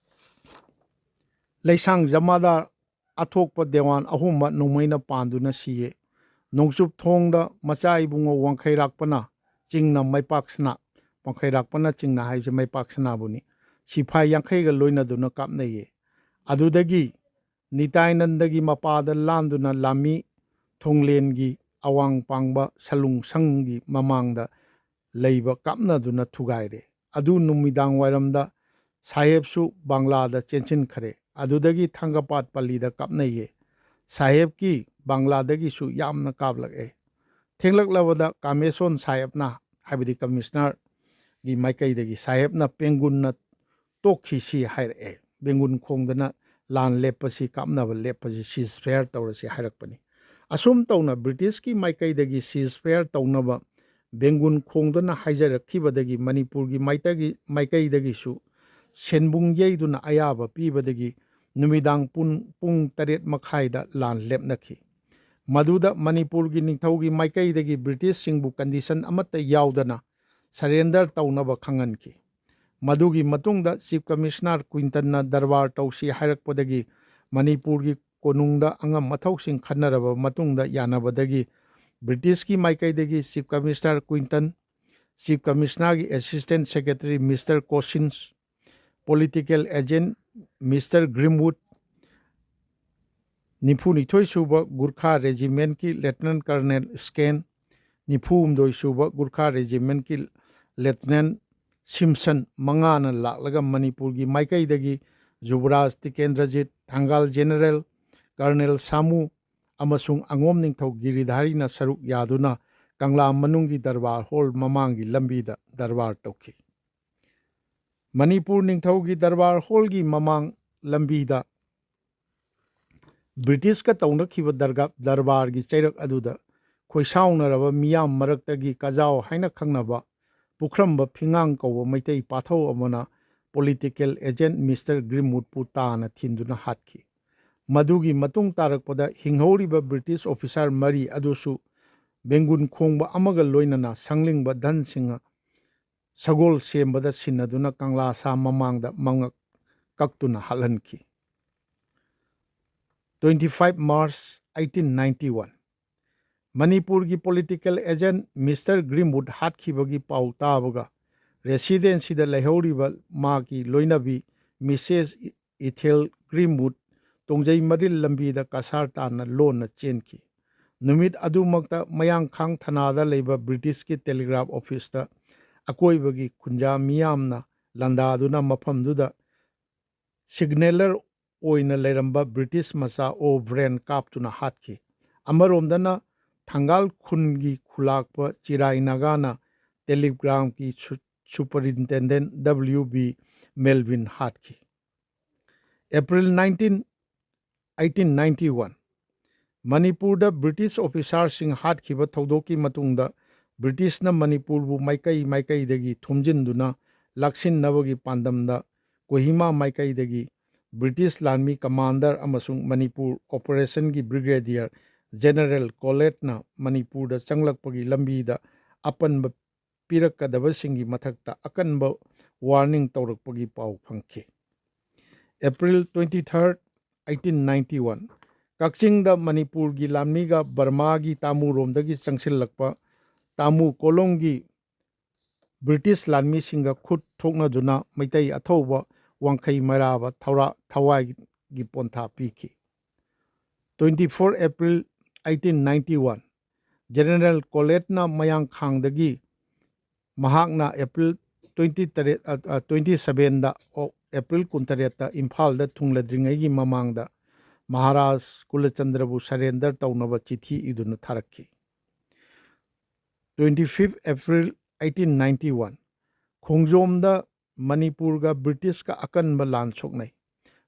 ꯂꯩꯁꯥꯡ ꯖꯃꯥꯗꯥꯔ, ꯑꯊꯣꯛꯄ ꯗꯦꯋꯥꯟ ꯑꯍꯨꯝꯃꯛ ꯅꯣꯡꯃꯩꯅ ꯄꯥꯟꯗꯨꯅ ꯁꯤꯌꯦ꯫ ꯅꯣꯡꯆꯨꯞ ꯊꯣꯡꯗ ꯃꯆꯥ ꯏꯕꯨꯡꯉꯣ ꯋꯥꯡꯈꯩꯔꯥꯛꯄꯅ ꯆꯤꯡꯅ ꯃꯩꯄꯥꯛꯁꯤꯅ ꯋꯥꯡꯈꯩꯔꯥꯛꯄꯅꯆꯤꯡꯅ ꯍꯥꯏꯁꯦ ꯃꯩꯄꯥꯛ ꯁꯅꯥꯕꯨꯅꯤ꯫ ꯁꯤꯐꯥꯏ ꯌꯥꯡꯈꯩꯒ ꯂꯣꯏꯅꯗꯨꯅ ꯀꯥꯞꯅꯩꯌꯦ꯫ ꯑꯗꯨꯗꯒꯤ ꯅꯤꯇꯥꯏꯅꯟꯗꯒꯤ ꯃꯄꯥꯗ ꯂꯥꯟꯗꯨꯅ ꯂꯥꯟꯃꯤ ꯊꯣꯡꯂꯦꯟꯒꯤ ꯑꯋꯥꯡ ꯄꯥꯡꯕ ꯁꯂꯨꯡ ꯁꯪꯒꯤ ꯃꯃꯥꯡꯗ ꯂꯩꯕ ꯀꯥꯞꯅꯗꯨꯅ ꯊꯨꯒꯥꯏꯔꯦ꯫ ꯑꯗꯨ ꯅꯨꯃꯤꯗꯥꯡ ꯋꯥꯏꯔꯝꯗ ꯁꯥꯍꯦꯕꯁꯨ ꯕꯪꯂꯥꯗ ꯆꯦꯟꯁꯤꯟꯈꯔꯦ꯫ ꯑꯗꯨꯗꯒꯤ ꯊꯥꯡꯒꯄꯥꯠ ꯄꯜꯂꯤꯗ ꯀꯥꯞꯅꯩꯌꯦ꯫ ꯁꯥꯍꯦꯕꯀꯤ ꯕꯪꯂꯥꯗꯒꯤꯁꯨ ꯌꯥꯝꯅ ꯀꯥꯞꯂꯛꯑꯦ꯫ ꯊꯦꯡꯂꯛꯂꯕꯗ ꯀꯥꯃꯦꯁꯣꯟ ꯁꯥꯍꯦꯕꯅ, ꯍꯥꯏꯕꯗꯤ ꯀꯃꯤꯁꯅꯔꯒꯤ ꯃꯥꯏꯀꯩꯗꯒꯤ, ꯁꯥꯍꯦꯕꯅ ꯄꯦꯡꯒꯨꯟꯅ ꯇꯣꯛꯈꯤꯁꯤ ꯍꯥꯏꯔꯛꯑꯦ꯫ ꯕꯦꯡꯒꯨꯟ ꯈꯣꯡꯗꯅ ꯂꯥꯟ ꯂꯦꯞꯄꯁꯤ, ꯀꯥꯞꯅꯕ ꯂꯦꯞꯄꯁꯤ, ceasefire ꯇꯧꯔꯁꯤ ꯍꯥꯏꯔꯛꯄꯅꯤ꯫ ꯑꯁꯨꯝ ꯇꯧꯅ ꯕ꯭ꯔꯤꯇꯤꯁꯀꯤ ꯃꯥꯏꯀꯩꯗꯒꯤ ceasefire ꯇꯧꯅꯕ ꯕꯦꯡꯒꯨꯟ ꯈꯣꯡꯗꯨꯅ ꯍꯥꯏꯖꯔꯛꯈꯤꯕꯗꯒꯤ ꯃꯅꯤꯄꯨꯔꯒꯤ ꯃꯥꯏꯇꯒꯤ-, ꯃꯥꯏꯀꯩꯗꯒꯤꯁꯨ ꯁꯦꯟꯕꯨꯡ ꯌꯩꯗꯨꯅ ꯑꯌꯥꯕ ꯄꯤꯕꯗꯒꯤ ꯅꯨꯃꯤꯗꯥꯡ ꯄꯨꯡ, ꯄꯨꯡ ꯇꯔꯦꯠ ꯃꯈꯥꯏꯗ ꯂꯥꯟ ꯂꯦꯞꯅꯈꯤ꯫ ꯃꯗꯨꯗ ꯃꯅꯤꯄꯨꯔꯒꯤ ꯅꯤꯡꯊꯧꯒꯤ ꯃꯥꯏꯀꯩꯗꯒꯤ ꯕ꯭ꯔꯤꯇꯤꯁꯁꯤꯡꯕꯨ condition ꯑꯃꯠꯇ ꯌꯥꯎꯗꯅ surrender ꯇꯧꯅꯕ ꯈꯪꯍꯟꯈꯤ꯫ ꯃꯗꯨꯒꯤ ꯃꯇꯨꯡꯗ Chief Commissioner ꯀ꯭ꯋꯤꯟꯇꯟꯅ ꯗꯔꯕꯥꯔ ꯇꯧꯁꯤ ꯍꯥꯏꯔꯛꯄꯗꯒꯤ ꯃꯅꯤꯄꯨꯔꯒꯤ ꯀꯣꯅꯨꯡꯗ ꯑꯉꯝ ꯑꯊꯧꯁꯤꯡ ꯈꯟꯅꯔꯕ ꯃꯇꯨꯡꯗ ꯌꯥꯅꯕꯗꯒꯤ ꯕ꯭ꯔꯤꯇꯤꯁꯀꯤ ꯃꯥꯏꯀꯩꯗꯒꯤ Chief Commissioner ꯀ꯭ꯋꯤꯟꯇꯟ, Chief Commissionerꯒꯤ Assistant Secretary Mister ꯀꯣꯁꯤꯟꯁ, political agent Mister ꯒ꯭ꯔꯤꯝꯋꯨꯗ, ꯅꯤꯐꯨꯅꯤꯊꯣꯏ ꯁꯨꯕ ꯒꯨꯔꯈꯥ Regimentꯀꯤ Lieutenant Colonel ꯁ꯭ꯀꯦꯟ, ꯅꯤꯐꯨꯍꯨꯝꯗꯣꯏ ꯁꯨꯕ ꯒꯨꯔꯈꯥ Regimentꯀꯤ Lieutenant ꯁꯤꯝꯁꯟ ꯃꯉꯥꯅ ꯂꯥꯛꯂꯒ ꯃꯅꯤꯄꯨꯔꯒꯤ ꯃꯥꯏꯀꯩꯗꯒꯤ ꯖꯨꯕꯔꯥꯖ ꯇꯤꯀꯦꯟꯗ꯭ꯔꯖꯤꯠ, ꯊꯪꯒꯥꯜ General Colonel ꯁꯥꯃꯨ ꯑꯃꯁꯨꯡ ꯑꯉꯣꯝ ꯅꯤꯡꯊꯧ ꯒꯤꯔꯤꯙꯥꯔꯤꯅ ꯁꯔꯨꯛ ꯌꯥꯗꯨꯅ ꯀꯪꯂꯥ ꯃꯅꯨꯡꯒꯤ ꯗꯔꯕꯥꯔ ꯍꯣꯜ ꯃꯃꯥꯡꯒꯤ ꯂꯝꯕꯤꯗ ꯗꯔꯕꯥꯔ ꯇꯧꯈꯤ꯫ ꯃꯅꯤꯄꯨꯔ ꯅꯤꯡꯊꯧꯒꯤ ꯗꯔꯕꯥꯔ ꯍꯣꯜꯒꯤ ꯃꯃꯥꯡ ꯂꯝꯕꯤꯗ ꯕ꯭ꯔꯤꯇꯤꯁꯀ ꯇꯧꯅꯈꯤꯕ ꯗꯔꯒꯥ-, ꯗꯔꯕꯥꯔꯒꯤ ꯆꯩꯔꯛ ꯑꯗꯨꯗ ꯈꯣꯏꯁꯥꯎꯅꯔꯕ ꯃꯤꯌꯥꯝ ꯃꯔꯛꯇꯒꯤ ꯀꯖꯥꯎ ꯍꯥꯏꯅ ꯈꯪꯅꯕ ꯄꯨꯈ꯭ꯔꯝꯕ ꯐꯤꯉꯥꯡ ꯀꯧꯕ ꯃꯩꯇꯩ ꯄꯥꯊꯧ ꯑꯃꯅ political agent Mister ꯒ꯭ꯔꯤꯝꯋꯨꯗꯄꯨ ꯇꯥꯅ ꯊꯤꯟꯗꯨꯅ ꯍꯥꯠꯈꯤ꯫ ꯃꯗꯨꯒꯤ ꯃꯇꯨꯡ ꯇꯥꯔꯛꯄꯗ ꯍꯤꯡꯍꯧꯔꯤꯕ ꯕ꯭ꯔꯤꯇꯤꯁ officer ꯃꯔꯤ ꯑꯗꯨꯁꯨ ꯕꯦꯡꯒꯨꯟ ꯈꯣꯡꯕ ꯑꯃꯒ ꯂꯣꯏꯅꯅ ꯁꯪꯂꯤꯡꯕ ꯙꯟ ꯁꯤꯡꯍ ꯁꯒꯣꯜ ꯁꯦꯝꯕꯗ ꯁꯤꯟꯅꯗꯨꯅ ꯀꯪꯂꯥ ꯁꯥ ꯃꯃꯥꯡꯗ ꯃꯉꯛ ꯀꯛꯇꯨꯅ ꯍꯥꯠꯍꯟꯈꯤ꯫ Twenty five March eighteen ninety one꯫ ꯃꯅꯤꯄꯨꯔꯒꯤ political agent Mister ꯒ꯭ꯔꯤꯝꯋꯨꯗ ꯍꯥꯠꯈꯤꯕꯒꯤ ꯄꯥꯎ ꯇꯥꯕꯒ ꯔꯦꯁꯤꯗꯦꯟꯁꯤꯗ ꯂꯩꯍꯧꯔꯤꯕ ꯃꯥꯒꯤ ꯂꯣꯏꯅꯕꯤ ꯃꯤꯁꯦꯁ ꯏ-, ꯏꯊꯦꯜ ꯒ꯭ꯔꯤꯝꯋꯨꯗ ꯇꯣꯡꯖꯩ ꯃꯔꯤꯜ ꯂꯝꯕꯤꯗ ꯀꯁꯥꯔ ꯇꯥꯟꯅ ꯂꯣꯟꯅ ꯆꯦꯟꯈꯤ꯫ ꯅꯨꯃꯤꯠ ꯑꯗꯨꯃꯛꯇ ꯃꯌꯥꯡꯈꯥꯡ ꯊꯅꯥꯗ ꯂꯩꯕ ꯕ꯭ꯔꯤꯇꯤꯁꯀꯤ ꯇꯦꯂꯤꯒ꯭ꯔꯥꯐ ꯑꯣꯐꯤꯁꯇ ꯑꯀꯣꯏꯕꯒꯤ ꯈꯨꯟꯖꯥ ꯃꯤꯌꯥꯝꯅ ꯂꯥꯟꯗꯥꯗꯨꯅ ꯃꯐꯝꯗꯨꯗ ꯁꯤꯒꯅꯦꯂꯔ ꯑꯣꯏꯅ ꯂꯩꯔꯝꯕ ꯕ꯭ꯔꯤꯇꯤꯁ ꯃꯆꯥ ꯑꯣ ꯕ꯭ꯔꯦꯟ ꯀꯥꯞꯇꯨꯅ ꯍꯥꯠꯈꯤ꯫ ꯑꯃꯔꯣꯝꯗꯅ ꯊꯪꯒꯥꯜ ꯈꯨꯟꯒꯤ ꯈꯨꯂꯥꯛꯄ ꯆꯤꯔꯥꯏ ꯅꯥꯒꯥꯅ ꯇꯦꯂꯤꯒ꯭ꯔꯥꯝꯒꯤ ꯁꯨ-, ꯁꯨꯄꯔintendent W B ꯃꯦꯜꯚꯤꯟ ꯍꯥꯠꯈꯤ꯫ April nineteen, eighteen ninety one, ꯃꯅꯤꯄꯨꯔꯗ ꯕ꯭ꯔꯤꯇꯤꯁ ꯑꯣꯐꯤꯁꯥꯔꯁꯤꯡ ꯍꯥꯠꯈꯤꯕ ꯊꯧꯗꯣꯛꯀꯤ ꯃꯇꯨꯡꯗ ꯕ꯭ꯔꯤꯇꯤꯁꯅ ꯃꯅꯤꯄꯨꯔꯕꯨ ꯃꯥꯏꯀꯩ ꯃꯥꯏꯀꯩꯗꯒꯤ ꯊꯣꯝꯖꯤꯟꯗꯨꯅ ꯂꯥꯛꯁꯤꯟꯅꯕꯒꯤ ꯄꯥꯟꯗꯝꯗ ꯀꯣꯍꯤꯃꯥ ꯃꯥꯏꯀꯩꯗꯒꯤ ꯕ꯭ꯔꯤꯇꯤꯁ ꯂꯥꯟꯃꯤ ꯀꯃꯥꯟꯗꯔ ꯑꯃꯁꯨꯡ ꯃꯅꯤꯄꯨꯔ ꯑꯣꯄꯔꯦꯁꯟꯒꯤ ꯕ꯭ꯔꯤꯒꯦꯗꯤꯌꯔ ꯖꯦꯅꯔꯦꯜ ꯀꯣꯂꯦꯠꯅ ꯃꯅꯤꯄꯨꯔꯗ ꯆꯪꯂꯛꯄꯒꯤ ꯂꯝꯕꯤꯗ ꯑꯄꯟꯕ ꯄꯤꯔꯛꯀꯗꯕꯁꯤꯡꯒꯤ ꯃꯊꯛꯇ ꯑꯀꯟꯕ ꯋꯥꯔꯅꯤꯡ ꯇꯧꯔꯛꯄꯒꯤ ꯄꯥꯎ ꯐꯪꯈꯤ꯫ April twenty third, eighteen ninety one, ꯀꯛꯆꯤꯡꯗ ꯃꯅꯤꯄꯨꯔꯒꯤ ꯂꯥꯟꯃꯤꯒ ꯕꯔꯃꯥꯒꯤ ꯇꯥꯃꯨꯔꯣꯝꯗꯒꯤ ꯆꯪꯁꯤꯜꯂꯛꯄ ꯇꯥꯃꯨ ꯀꯣꯂꯣꯝꯒꯤ ꯕ꯭ꯔꯤꯇꯤꯁ ꯂꯥꯟꯃꯤꯁꯤꯡꯒ ꯈꯨꯠ ꯊꯣꯛꯅꯗꯨꯅ ꯃꯩꯇꯩ ꯑꯊꯧꯕ ꯋꯥꯡꯈꯩ ꯃꯩꯔꯥꯕ ꯊꯧꯔꯥ-, ꯊꯋꯥꯏꯒꯤ ꯄꯣꯟꯊꯥ ꯄꯤꯈꯤ꯫ Twenty four April eighteen ninety one, general ꯀꯣꯂꯦꯠꯅ ꯃꯌꯥꯡꯈꯥꯡꯗꯒꯤ ꯃꯍꯥꯛꯅ ꯑꯦꯄ꯭ꯔꯤꯜ twenty sevenꯗ, ꯑꯣ, ꯑꯦꯄ꯭ꯔꯤꯜ ꯀꯨꯟꯇꯔꯦꯠꯇ ꯏꯝꯐꯥꯜꯗ ꯊꯨꯡꯂꯗ꯭ꯔꯤꯉꯩꯒꯤ ꯃꯃꯥꯡꯗ ꯃꯍꯥꯔꯥꯖ ꯀꯨꯂꯆꯟꯗ꯭ꯔꯕꯨ ꯁꯔꯦꯟꯗꯔ ꯇꯧꯅꯕ ꯆꯤꯊꯤ ꯏꯗꯨꯅ ꯊꯥꯔꯛꯈꯤ꯫ Twenty fifth April eighteen ninety one, ꯈꯣꯡꯖꯣꯝꯗ ꯃꯅꯤꯄꯨꯔꯒ ꯕ꯭ꯔꯤꯇꯤꯁꯀ ꯑꯀꯟꯕ ꯂꯥꯟ ꯁꯣꯛꯅꯩ꯫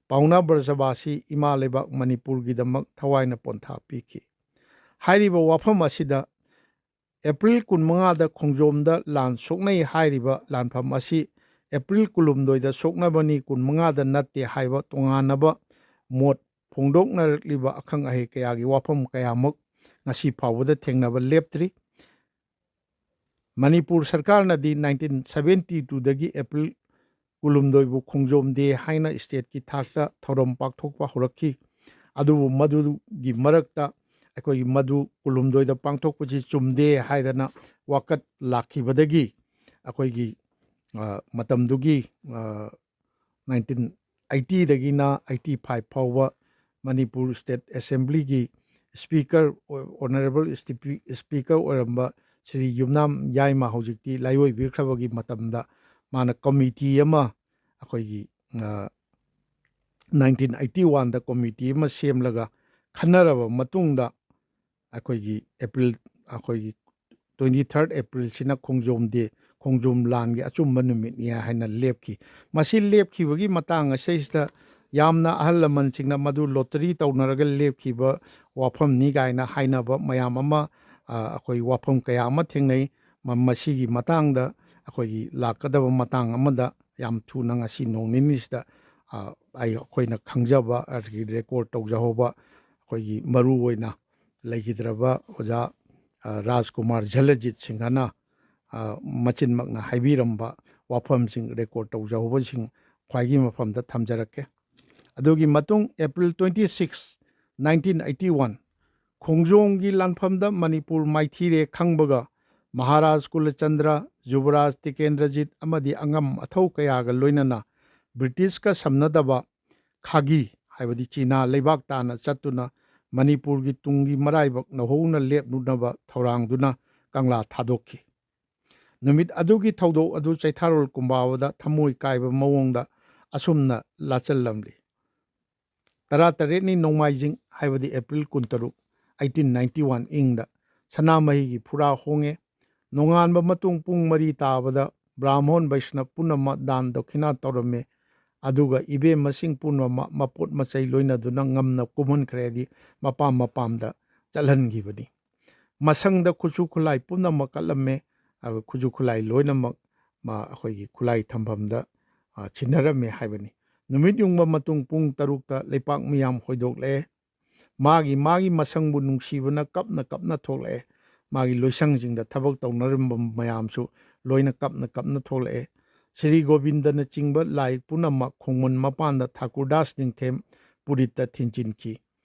ꯄꯥꯎꯅꯥ ꯕ꯭ꯔꯖꯕꯥꯁꯤ ꯏꯃꯥ ꯂꯩꯕꯥꯛ ꯃꯅꯤꯄꯨꯔꯒꯤꯗꯃꯛ ꯊꯋꯥꯏꯅ ꯄꯣꯟꯊꯥ ꯄꯤꯈꯤ꯫ ꯍꯥꯏꯔꯤꯕ ꯋꯥꯐꯝ ꯑꯁꯤꯗ ꯑꯦꯄ꯭ꯔꯤꯜ ꯀꯨꯟꯃꯉꯥꯗ ꯈꯣꯡꯖꯣꯝꯗ ꯂꯥꯟ ꯁꯣꯛꯅꯩ ꯍꯥꯏꯔꯤꯕ ꯂꯥꯟꯐꯝ ꯑꯁꯤ ꯑꯦꯄ꯭ꯔꯤꯜ ꯀꯨꯟꯍꯨꯝꯗꯣꯏꯗ ꯁꯣꯛꯅꯕꯅꯤ, ꯀꯨꯟꯃꯉꯥꯗ ꯅꯠꯇꯦ ꯍꯥꯏꯕ ꯇꯣꯉꯥꯟꯅꯕ ꯃꯣꯠ ꯐꯣꯡꯗꯣꯛꯅꯔꯛꯂꯤꯕ ꯑꯈꯪ ꯑꯍꯩ ꯀꯌꯥꯒꯤ ꯋꯥꯐꯝ ꯀꯌꯥꯃꯛ ꯉꯁꯤ ꯐꯥꯎꯕꯗ ꯊꯦꯡꯅꯕ ꯂꯦꯞꯇ꯭ꯔꯤ꯫ ꯃꯅꯤꯄꯨꯔ ꯁꯔꯀꯥꯔꯅꯗꯤ nineteen seventy twoꯗꯒꯤ ꯑꯦꯄ꯭ꯔꯤꯜ ꯀꯨꯟꯍꯨꯝꯗꯣꯏꯕꯨ ꯈꯣꯡꯖꯣꯝ ꯗꯦ ꯍꯥꯏꯅ ꯁ꯭ꯇꯦꯠꯀꯤ ꯊꯥꯛꯇ ꯊꯧꯔꯝ ꯄꯥꯡꯊꯣꯛꯄ ꯍꯧꯔꯛꯈꯤ꯫ ꯑꯗꯨꯕꯨ ꯃꯗꯨꯒꯤ ꯃꯔꯛꯇ ꯑꯩꯈꯣꯏꯒꯤ ꯃꯗꯨ ꯀꯨꯟꯍꯨꯝꯗꯣꯏꯗ ꯄꯥꯡꯊꯣꯛꯄꯁꯤ ꯆꯨꯝꯗꯦ ꯍꯥꯏꯗꯅ ꯋꯥꯀꯠ ꯂꯥꯛꯈꯤꯕꯗꯒꯤ ꯑꯩꯈꯣꯏꯒꯤ ꯑ, ꯃꯇꯝꯗꯨꯒꯤ, ꯑ, ꯅꯥꯏꯟꯇꯤꯟ ꯑꯩꯠꯇꯤꯗꯒꯤꯅ ꯑꯩꯠꯇꯤ ꯐꯥꯏꯚ ꯐꯥꯎꯕ ꯃꯅꯤꯄꯨꯔ ꯁ꯭ꯇꯦꯠ ꯑꯦꯁꯦꯝꯕ꯭ꯂꯤꯒꯤ ꯁ꯭ꯄꯤꯀꯔ, ꯑꯣ-, ꯑꯣꯅꯔꯦꯕꯜ ꯁ꯭ꯇꯤꯄꯤ-, ꯁ꯭ꯄꯤꯀꯔ ꯑꯣꯏꯔꯝꯕ ꯁ꯭ꯔꯤ ꯌꯨꯝꯅꯥꯝ ꯌꯥꯏꯃ ꯍꯧꯖꯤꯛꯇꯤ ꯂꯥꯏꯑꯣꯏꯕꯤꯈ꯭ꯔꯕꯒꯤ ꯃꯇꯝꯗ ꯃꯥꯅ ꯀꯃꯤꯇꯤ ꯑꯃ ꯑꯩꯈꯣꯏꯒꯤ, ꯑ, ꯅꯥꯏꯟꯇꯤꯟ ꯑꯩꯠꯇꯤ ꯋꯥꯟꯗ ꯀꯃꯤꯇꯤ ꯑꯃ ꯁꯦꯝꯂꯒ ꯈꯟꯅꯔꯕ ꯃꯇꯨꯡꯗ ꯑꯩꯈꯣꯏꯒꯤ ꯑꯦꯄ꯭ꯔꯤꯜ, ꯑꯩꯈꯣꯏꯒꯤ ꯇ꯭ꯋꯦꯟꯇꯤ ꯊꯥꯔꯠ ꯑꯦꯄ꯭ꯔꯤꯜꯁꯤꯅ ꯈꯣꯡꯖꯣꯝ ꯗꯦ, ꯈꯣꯡꯖꯣꯝ ꯂꯥꯟꯒꯤ ꯑꯆꯨꯝꯕ ꯅꯨꯃꯤꯠꯅꯤ ꯍꯥꯏꯅ ꯂꯦꯞꯈꯤ꯫ ꯃꯁꯤ ꯂꯦꯞꯈꯤꯕꯒꯤ ꯃꯇꯥꯡ ꯑꯁꯤꯗ ꯌꯥꯝꯅ ꯑꯍꯜ ꯂꯃꯟꯁꯤꯡꯅ ꯃꯗꯨ ꯂꯣꯇꯔꯤ ꯇꯧꯅꯔꯒ ꯂꯦꯞꯈꯤꯕ ꯋꯥꯐꯝꯅꯤ ꯀꯥꯏꯅ ꯍꯥꯏꯅꯕ ꯃꯌꯥꯝ ꯑꯃ, ꯑ, ꯑꯩꯈꯣꯏ ꯋꯥꯐꯝ ꯀꯌꯥ ꯑꯃ ꯊꯦꯡꯅꯩ꯫ ꯃ-, ꯃꯁꯤꯒꯤ ꯃꯇꯥꯡꯗ ꯑꯩꯈꯣꯏꯒꯤ ꯂꯥꯛꯀꯗꯕ ꯃꯇꯥꯡ ꯑꯃꯗ ꯌꯥꯝ ꯊꯨꯅ ꯉꯁꯤ ꯅꯣꯡ ꯅꯤꯅꯤꯁꯤꯗ, ꯑ, ꯑꯩ, ꯑꯩꯈꯣꯏꯅ ꯈꯪꯖꯕ ꯑꯗꯒꯤ ꯔꯦꯀꯣꯔꯠ ꯇꯧꯖꯍꯧꯕ ꯑꯩꯈꯣꯏꯒꯤ ꯃꯔꯨ ꯑꯣꯏꯅ ꯂꯩꯈꯤꯗ꯭ꯔꯕ ꯑꯣꯖꯥ, ꯑ, ꯔꯥꯖꯀꯨꯃꯥꯔ ꯖꯂꯖꯤꯠ ꯁꯤꯡꯍꯅ, ꯑ, ꯃꯆꯤꯟꯃꯛꯅ ꯍꯥꯏꯕꯤꯔꯝꯕ ꯋꯥꯐꯝꯁꯤꯡ ꯔꯦꯀꯣꯔꯠ ꯇꯧꯖꯍꯧꯕꯁꯤꯡ ꯈ꯭ꯋꯥꯏꯒꯤ ꯃꯐꯝꯗ ꯊꯝꯖꯔꯛꯀꯦ꯫ ꯑꯗꯨꯒꯤ ꯃꯇꯨꯡ April twenty six, nineteen eighty one, ꯈꯣꯡꯖꯣꯝꯒꯤ ꯂꯥꯟꯐꯝꯗ ꯃꯅꯤꯄꯨꯔ ꯃꯥꯏꯊꯤꯔꯦ ꯈꯪꯕꯒ ꯃꯍꯥꯔꯥꯖ ꯀꯨꯂꯆꯟꯗ꯭ꯔ, ꯖꯨꯕꯔꯥꯖ ꯇꯤꯀꯦꯟꯗ꯭ꯔꯖꯤꯠ ꯑꯃꯗꯤ ꯑꯉꯝ ꯑꯊꯧ ꯀꯌꯥꯒ ꯂꯣꯏꯅꯅ ꯕ꯭ꯔꯤꯇꯤꯁꯀ ꯁꯝꯅꯗꯕ ꯈꯥꯒꯤ, ꯍꯥꯏꯕꯗꯤ ꯆꯤꯅꯥ ꯂꯩꯕꯥꯛ ꯇꯥꯟꯅ ꯆꯠꯇꯨꯅ ꯃꯅꯤꯄꯨꯔꯒꯤ ꯇꯨꯡꯒꯤ ꯃꯔꯥꯏꯕꯛ ꯅꯧꯍꯧꯅ ꯂꯦꯞꯂꯨꯅꯕ ꯊꯧꯔꯥꯡꯗꯨꯅ ꯀꯪꯂꯥ ꯊꯥꯗꯣꯛꯈꯤ꯫ ꯅꯨꯃꯤꯠ ꯑꯗꯨꯒꯤ ꯊꯧꯗꯣꯛ ꯑꯗꯨ ꯆꯩꯊꯥꯔꯣꯜ ꯀꯨꯝꯕꯥꯕꯗ ꯊꯃꯣꯏ ꯀꯥꯏꯕ ꯃꯑꯣꯡꯗ ꯑꯁꯨꯝꯅ ꯂꯥꯆꯜꯂꯝꯂꯤ꯫ ꯇꯔꯥꯇꯔꯦꯠꯅꯤ ꯅꯣꯡꯃꯥꯏꯖꯤꯡ, ꯍꯥꯏꯕꯗꯤ ꯑꯦꯄ꯭ꯔꯤꯜ ꯀꯨꯟꯇꯔꯨꯛ, ꯑꯩꯠꯇꯤꯟ ꯅꯥꯏꯟꯇꯤ ꯋꯥꯟ ꯏꯪꯗ ꯁꯅꯥꯃꯍꯤꯒꯤ ꯐꯨꯔꯥ ꯍꯣꯡꯉꯦ꯫ ꯅꯣꯡꯉꯥꯟꯕ ꯃꯇꯨꯡ ꯄꯨꯡ ꯃꯔꯤ ꯇꯥꯕꯗ ꯕ꯭ꯔꯥꯍꯃꯣꯟ ꯕꯩꯁꯅꯕ ꯄꯨꯝꯅꯃꯛ ꯗꯥꯟ ꯗꯈꯤꯅꯥ ꯇꯧꯔꯝꯃꯤ꯫ ꯑꯗꯨꯒ ꯏꯕꯦꯝꯃꯁꯤꯡ ꯄꯨꯝꯅꯃꯛ ꯃꯄꯣꯠ ꯃꯆꯩ ꯂꯣꯏꯅꯗꯨꯅ ꯉꯝꯅ ꯀꯨꯝꯍꯟꯈ꯭ꯔꯦ, ꯍꯥꯏꯗꯤ ꯃꯄꯥꯝ ꯃꯄꯥꯝꯗ ꯆꯠꯍꯟꯈꯤꯕꯅꯤ꯫ ꯃꯁꯪꯗ ꯈꯨꯠꯁꯨ ꯈꯨꯠꯂꯥꯏ ꯄꯨꯝꯅꯃꯛ ꯀꯠꯂꯝꯃꯦ꯫ ꯑꯗꯨꯒ ꯈꯨꯠꯁꯨ ꯈꯨꯠꯂꯥꯏ ꯂꯣꯏꯅꯃꯛ ꯃꯥ-, ꯑꯩꯈꯣꯏꯒꯤ ꯈꯨꯠꯂꯥꯏ ꯊꯝꯐꯝꯗ, ꯑ, ꯁꯤꯟꯅꯔꯝꯃꯦ ꯍꯥꯏꯕꯅꯤ꯫ ꯅꯨꯃꯤꯠ ꯌꯨꯡꯕ ꯃꯇꯨꯡ ꯄꯨꯡ ꯇꯔꯨꯛꯇ ꯂꯩꯄꯥꯛ ꯃꯤꯌꯥꯝ ꯍꯣꯏꯗꯣꯛꯂꯛꯑꯦ꯫ ꯃꯥꯒꯤ, ꯃꯥꯒꯤ ꯃꯁꯪꯕꯨ ꯅꯨꯡꯁꯤꯕꯅ ꯀꯞꯅ ꯀꯞꯅ ꯊꯣꯛꯂꯛꯑꯦ꯫ ꯃꯥꯒꯤ ꯂꯣꯏꯁꯪꯁꯤꯡꯗ ꯊꯕꯛ ꯇꯧꯅꯔꯝꯕ ꯃꯌꯥꯝꯁꯨ ꯂꯣꯏꯅ ꯀꯞꯅ ꯀꯞꯅ ꯊꯣꯛꯂꯛꯑꯦ꯫ ꯁ꯭ꯔꯤ ꯒꯣꯕꯤꯟꯗꯅꯆꯤꯡꯕ ꯂꯥꯏ ꯄꯨꯝꯅꯃꯛ ꯈꯣꯡꯃꯟ ꯃꯄꯥꯟꯗ ꯊꯥꯀꯨꯔꯗꯥꯁ ꯅꯤꯡꯊꯦꯝ ꯄꯨꯔꯤꯠꯇ ꯊꯤꯟꯖꯤꯟꯈꯤ꯫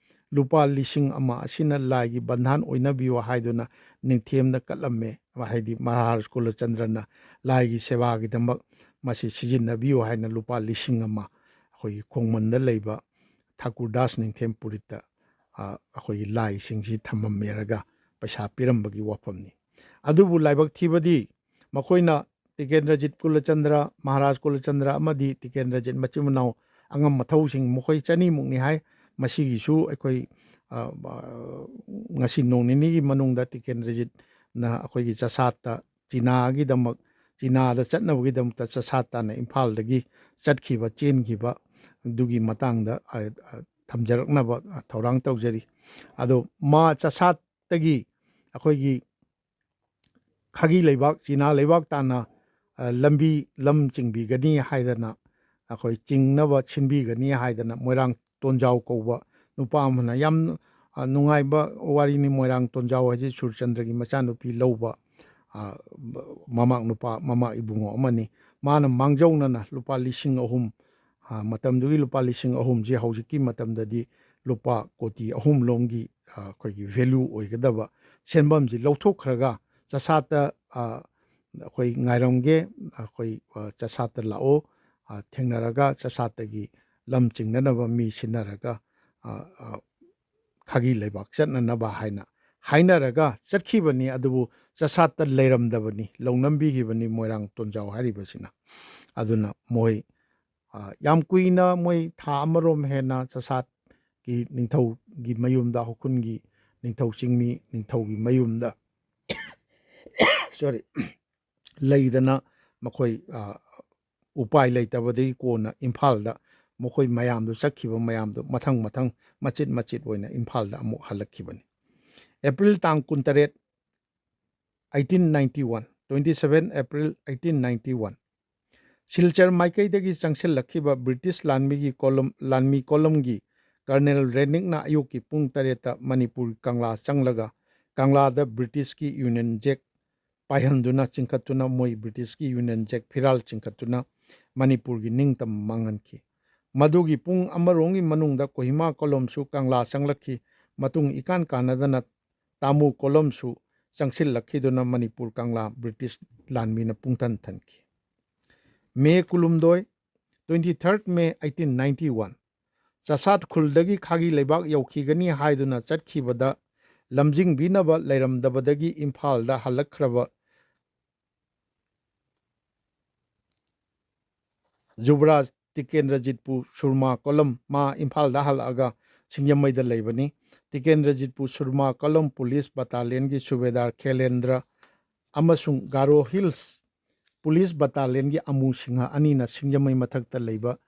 ꯂꯨꯄꯥ ꯂꯤꯁꯤꯡ ꯑꯃ ꯑꯁꯤꯅ ꯂꯥꯏꯒꯤ ꯕꯟꯙꯥꯟ ꯑꯣꯏꯅꯕꯤꯌꯨ ꯍꯥꯏꯗꯨꯅ ꯅꯤꯡꯊꯦꯝꯗ ꯀꯠꯂꯝꯃꯦ꯫ ꯍꯥꯏꯗꯤ ꯃꯍꯥꯔꯥꯖ ꯀꯨꯂꯆꯟꯗ꯭ꯔꯅ ꯂꯥꯏꯒꯤ ꯁꯦꯕꯥꯒꯤꯗꯃꯛ ꯃꯁꯤ ꯁꯤꯖꯤꯟꯅꯕꯤꯌꯨ ꯍꯥꯏꯅ ꯂꯨꯄꯥ ꯂꯤꯁꯤꯡ ꯑꯃ ꯑꯩꯈꯣꯏꯒꯤ ꯈꯣꯡꯃꯟꯗ ꯂꯩꯕ ꯊꯥꯀꯨꯔꯗꯥꯁ ꯅꯤꯡꯊꯦꯝ ꯄꯨꯔꯤꯠꯇ, ꯑ, ꯑꯩꯈꯣꯏꯒꯤ ꯂꯥꯏꯁꯤꯡꯁꯤ ꯊꯝꯃꯝꯃꯦꯔꯒ ꯄꯩꯁꯥ ꯄꯤꯔꯝꯕꯒꯤ ꯋꯥꯐꯝꯅꯤ꯫ ꯑꯗꯨꯕꯨ ꯂꯥꯏꯕꯛ ꯊꯤꯕꯗꯤ ꯃꯈꯣꯏꯅ ꯇꯤꯀꯦꯟꯗ꯭ꯔꯖꯤꯠ ꯀꯨꯂꯆꯟꯗ꯭ꯔ, ꯃꯍꯥꯔꯥꯖ ꯀꯨꯂꯆꯟꯗ꯭ꯔ ꯑꯃꯗꯤ ꯇꯤꯀꯦꯟꯗ꯭ꯔꯖꯤꯠ ꯃꯆꯤꯟ ꯃꯅꯥꯎ ꯑꯉꯝ ꯑꯊꯧꯁꯤꯡ ꯃꯈꯣꯏ ꯆꯅꯤꯃꯨꯛꯅꯤ ꯍꯥꯏ꯫ ꯃꯁꯤꯒꯤꯁꯨ ꯑꯩꯈꯣꯏ, ꯑ, ꯑ, ꯉꯁꯤ ꯅꯣꯡ ꯅꯤꯅꯤꯒꯤ ꯃꯅꯨꯡꯗ ꯇꯤꯀꯦꯟꯗ꯭ꯔꯖꯤꯠꯅ ꯑꯩꯈꯣꯏꯒꯤ ꯆꯁꯥꯠꯇ ꯆꯤꯅꯥꯒꯤꯗꯃꯛ, ꯆꯤꯅꯥꯗ ꯆꯠꯅꯕꯒꯤꯗꯃꯛꯇ ꯆꯁꯥꯠ ꯇꯥꯟꯅ ꯏꯝꯐꯥꯜꯗꯒꯤ ꯆꯠꯈꯤꯕ, ꯆꯦꯟꯈꯤꯕ ꯑꯗꯨꯒꯤ ꯃꯇꯥꯡꯗ, ꯑ, ꯑ, ꯊꯝꯖꯔꯛꯅꯕ, ꯑ, ꯊꯧꯔꯥꯡ ꯇꯧꯖꯔꯤ꯫ ꯑꯗꯣ ꯃꯥ ꯆꯁꯥꯠꯇꯒꯤ ꯑꯩꯈꯣꯏꯒꯤ ꯈꯥꯒꯤ ꯂꯩꯕꯥꯛ, ꯆꯤꯅꯥ ꯂꯩꯕꯥꯛ ꯇꯥꯟꯅ, ꯑ, ꯂꯝꯕꯤ, ꯂꯝ ꯆꯤꯡꯕꯤꯒꯅꯤ ꯍꯥꯏꯗꯅ, ꯑꯩꯈꯣꯏ ꯆꯤꯡꯅꯕ ꯁꯤꯟꯕꯤꯒꯅꯤ ꯍꯥꯏꯗꯅ ꯃꯣꯏꯔꯥꯡ ꯇꯣꯟꯖꯥꯎ ꯀꯧꯕ ꯅꯨꯄꯥ ꯑꯃꯅ ꯌꯥꯝ, ꯑ, ꯅꯨꯡꯉꯥꯏꯕ ꯋꯥꯔꯤꯅꯤ꯫ ꯃꯣꯏꯔꯥꯡ ꯇꯣꯟꯖꯥꯎ ꯍꯥꯏꯁꯤ ꯁꯨꯔꯆꯟꯗ꯭ꯔꯒꯤ ꯃꯆꯥꯅꯨꯄꯤ ꯂꯧꯕ, ꯑ, ꯕ-, ꯃꯃꯥꯛ ꯅꯨꯄꯥ, ꯃꯃꯥ ꯏꯕꯨꯡꯉꯣ ꯑꯃꯅꯤ꯫ ꯃꯥꯅ ꯃꯥꯡꯖꯧꯅꯅ ꯂꯨꯄꯥ ꯂꯤꯁꯤꯡ ꯑꯍꯨꯝ, ꯑ, ꯃꯇꯝꯗꯨꯒꯤ ꯂꯨꯄꯥ ꯂꯤꯁꯤꯡ ꯑꯍꯨꯝꯁꯤ ꯍꯧꯖꯤꯛꯀꯤ ꯃꯇꯝꯗꯗꯤ ꯂꯨꯄꯥ ꯀꯣꯇꯤ ꯑꯍꯨꯝ ꯂꯣꯝꯒꯤ, ꯑ, ꯑꯩꯈꯣꯏꯒꯤ value ꯑꯣꯏꯒꯗꯕ ꯁꯦꯟꯐꯝꯁꯤ ꯂꯧꯊꯣꯛꯈ꯭ꯔꯒ ꯆꯁꯥꯠꯇ, ꯑ, ꯑꯩꯈꯣꯏ ꯉꯥꯏꯔꯝꯒꯦ, ꯑꯩꯈꯣꯏ, ꯑ, ꯆꯁꯥꯠꯇ ꯂꯥꯛꯑꯣ, ꯑ, ꯊꯦꯡꯅꯔꯒ ꯆꯁꯥꯠꯇꯒꯤ ꯂꯝ ꯆꯤꯡꯅꯅꯕ ꯃꯤ ꯁꯤꯟꯅꯔꯒ, ꯑ, ꯑ, ꯈꯥꯒꯤ ꯂꯩꯕꯥꯛ ꯆꯠꯅꯅꯕ ꯍꯥꯏꯅ ꯍꯥꯏꯅꯔꯒ ꯆꯠꯈꯤꯕꯅꯤ꯫ ꯑꯗꯨꯕꯨ ꯆꯁꯥꯠꯇ ꯂꯩꯔꯝꯗꯕꯅꯤ, ꯂꯧꯅꯝꯕꯤꯈꯤꯕꯅꯤ ꯃꯣꯏꯔꯥꯡ ꯇꯣꯟꯖꯥꯎ ꯍꯥꯏꯔꯤꯕꯁꯤꯅ꯫ ꯑꯗꯨꯅ ꯃꯣꯏ, ꯑ, ꯌꯥꯝ ꯀꯨꯏꯅ ꯃꯣꯏ ꯊꯥ ꯑꯃꯔꯣꯝ ꯍꯦꯟꯅ ꯆꯁꯥꯠꯀꯤ ꯅꯤꯡꯊꯧꯒꯤ ꯃꯌꯨꯝꯗ, ꯍꯧꯈꯨꯟꯒꯤ ꯅꯤꯡꯊꯧ ꯆꯤꯡꯃꯤ ꯅꯤꯡꯊꯧꯒꯤ ꯃꯌꯨꯝꯗ, sorry, ꯂꯩꯗꯅ ꯃꯈꯣꯏ, ꯑ, ꯎꯄꯥꯏ ꯂꯩꯇꯕꯗꯒꯤ ꯀꯣꯟꯅ ꯏꯝꯐꯥꯜꯗ ꯃꯈꯣꯏ ꯃꯌꯥꯝꯗꯨ, ꯆꯠꯈꯤꯕ ꯃꯌꯥꯝꯗꯨ ꯃꯊꯪ ꯃꯊꯪ ꯃꯆꯤꯠ ꯃꯆꯤꯠ ꯑꯣꯏꯅ ꯏꯝꯐꯥꯜꯗ ꯑꯃꯨꯛ ꯍꯜꯂꯛꯈꯤꯕꯅꯤ꯫ ꯑꯦꯄ꯭ꯔꯤꯜ ꯇꯥꯡ ꯀꯨꯟꯇꯔꯦꯠ, eighteen ninety one, twenty seven April eighteen ninety one, Silchar ꯃꯥꯏꯀꯩꯗꯒꯤ ꯆꯪꯁꯤꯜꯂꯛꯈꯤꯕ ꯕ꯭ꯔꯤꯇꯤꯁ ꯂꯥꯟꯃꯤꯒꯤ ꯀꯣꯂꯝ, ꯂꯥꯟꯃꯤ ꯀꯣꯂꯝꯒꯤ ꯀꯔꯅꯦꯜ ꯔꯦꯅꯤꯛꯅ ꯑꯌꯨꯛꯀꯤ ꯄꯨꯡ ꯇꯔꯦꯠꯇ ꯃꯅꯤꯄꯨꯔ ꯀꯪꯂꯥ ꯆꯪꯂꯒ ꯀꯪꯂꯥꯗ ꯕ꯭ꯔꯤꯇꯤꯁꯀꯤ Union Jack ꯄꯥꯏꯍꯟꯗꯨꯅ ꯆꯤꯡꯈꯠꯇꯨꯅ, ꯃꯣꯏ ꯕ꯭ꯔꯤꯇꯤꯁꯀꯤ Union Jack ꯐꯤꯔꯥꯜ ꯆꯤꯡꯈꯠꯇꯨꯅ ꯃꯅꯤꯄꯨꯔꯒꯤ ꯅꯤꯡꯇꯝꯕ ꯃꯥꯡꯍꯟꯈꯤ꯫ ꯃꯗꯨꯒꯤ ꯄꯨꯡ ꯑꯃꯔꯣꯝꯒꯤ ꯃꯅꯨꯡꯗ ꯀꯣꯍꯤꯃꯥ ꯀꯣꯂꯣꯝꯁꯨ ꯀꯪꯂꯥ ꯆꯪꯂꯛꯈꯤ꯫ ꯃꯇꯨꯡ ꯏꯀꯥꯟ ꯀꯥꯟꯅꯗꯅ ꯇꯥꯃꯨ ꯀꯣꯂꯣꯝꯁꯨ ꯆꯪꯁꯤꯜꯂꯛꯈꯤꯗꯨꯅ ꯃꯅꯤꯄꯨꯔ ꯀꯪꯂꯥ ꯕ꯭ꯔꯤꯇꯤꯁ ꯂꯥꯟꯃꯤꯅ ꯄꯨꯡꯊꯟ ꯊꯟꯈꯤ꯫ ꯃꯦ ꯀꯨꯟꯍꯨꯝꯗꯣꯏ, twenty third May eighteen ninety one, ꯆꯁꯥꯠ ꯈꯨꯜꯗꯒꯤ ꯈꯥꯒꯤ ꯂꯩꯕꯥꯛ ꯌꯧꯈꯤꯒꯅꯤ ꯍꯥꯏꯗꯨꯅ ꯆꯠꯈꯤꯕꯗ ꯂꯝꯖꯤꯡꯕꯤꯅꯕ ꯂꯩꯔꯝꯗꯕꯗꯒꯤ ꯏꯝꯐꯥꯜꯗ ꯍꯜꯂꯛꯈ꯭ꯔꯕ ꯖꯨꯕꯔꯥꯖ ꯇꯤꯀꯦꯟꯗ꯭ꯔꯖꯤꯠꯄꯨ ꯁꯨꯔꯃꯥ ꯀꯣꯂꯝ, ꯃꯥ ꯏꯝꯐꯥꯜꯗ ꯍꯜꯂꯛꯑꯒ ꯁꯤꯡꯖꯃꯩꯗ ꯂꯩꯕꯅꯤ꯫ ꯇꯤꯀꯦꯟꯗ꯭ꯔꯖꯤꯠꯄꯨ ꯁꯨꯔꯃꯥ ꯀꯣꯂꯝ ꯄꯨꯂꯤꯁ ꯕꯇꯥꯂꯤꯌꯟꯒꯤ ꯁꯨꯕꯦꯗꯥꯔ ꯈꯦꯂꯦꯟꯗ꯭ꯔ ꯑꯃꯁꯨꯡ ꯒꯥꯔꯣ ꯍꯤꯜꯁ ꯄꯨꯂꯤꯁ ꯕꯇꯥꯂꯤꯌꯟꯒꯤ ꯑꯃꯨ ꯁꯤꯡꯍ ꯑꯅꯤꯅ ꯁꯤꯡꯖꯃꯩ ꯃꯊꯛꯇ ꯂꯩꯕ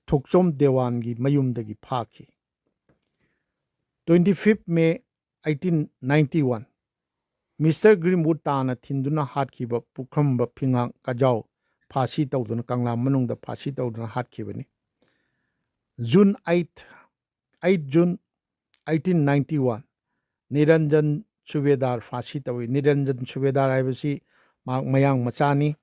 ꯊꯣꯛꯆꯣꯝ ꯗꯦꯋꯥꯟꯒꯤ ꯃꯌꯨꯝꯗꯒꯤ ꯐꯥꯈꯤ꯫ Twenty fifth May eighteen ninety one, Mister Greenwood ꯇꯥꯅ ꯊꯤꯟꯗꯨꯅ ꯍꯥꯠꯈꯤꯕ ꯄꯨꯈ꯭ꯔꯝꯕ ꯐꯤꯉꯥꯡ ꯀꯖꯥꯎ ꯐꯥꯁꯤ ꯇꯧꯗꯨꯅ ꯀꯪꯂꯥ ꯃꯅꯨꯡꯗ ꯐꯥꯁꯤ ꯇꯧꯗꯨꯅ ꯍꯥꯠꯈꯤꯕꯅꯤ꯫ June eight, eight June eighteen ninety one, ꯅꯤꯔꯟꯖꯟ ꯁꯨꯕꯦꯗꯥꯔ ꯐꯥꯁꯤ ꯇꯧꯏ꯫ ꯅꯤꯔꯟꯖꯟ ꯁꯨꯕꯦꯗꯥꯔ ꯍꯥꯏꯕꯁꯤ ꯃꯍꯥꯛ ꯃꯌꯥꯡ ꯃꯆꯥꯅꯤ꯫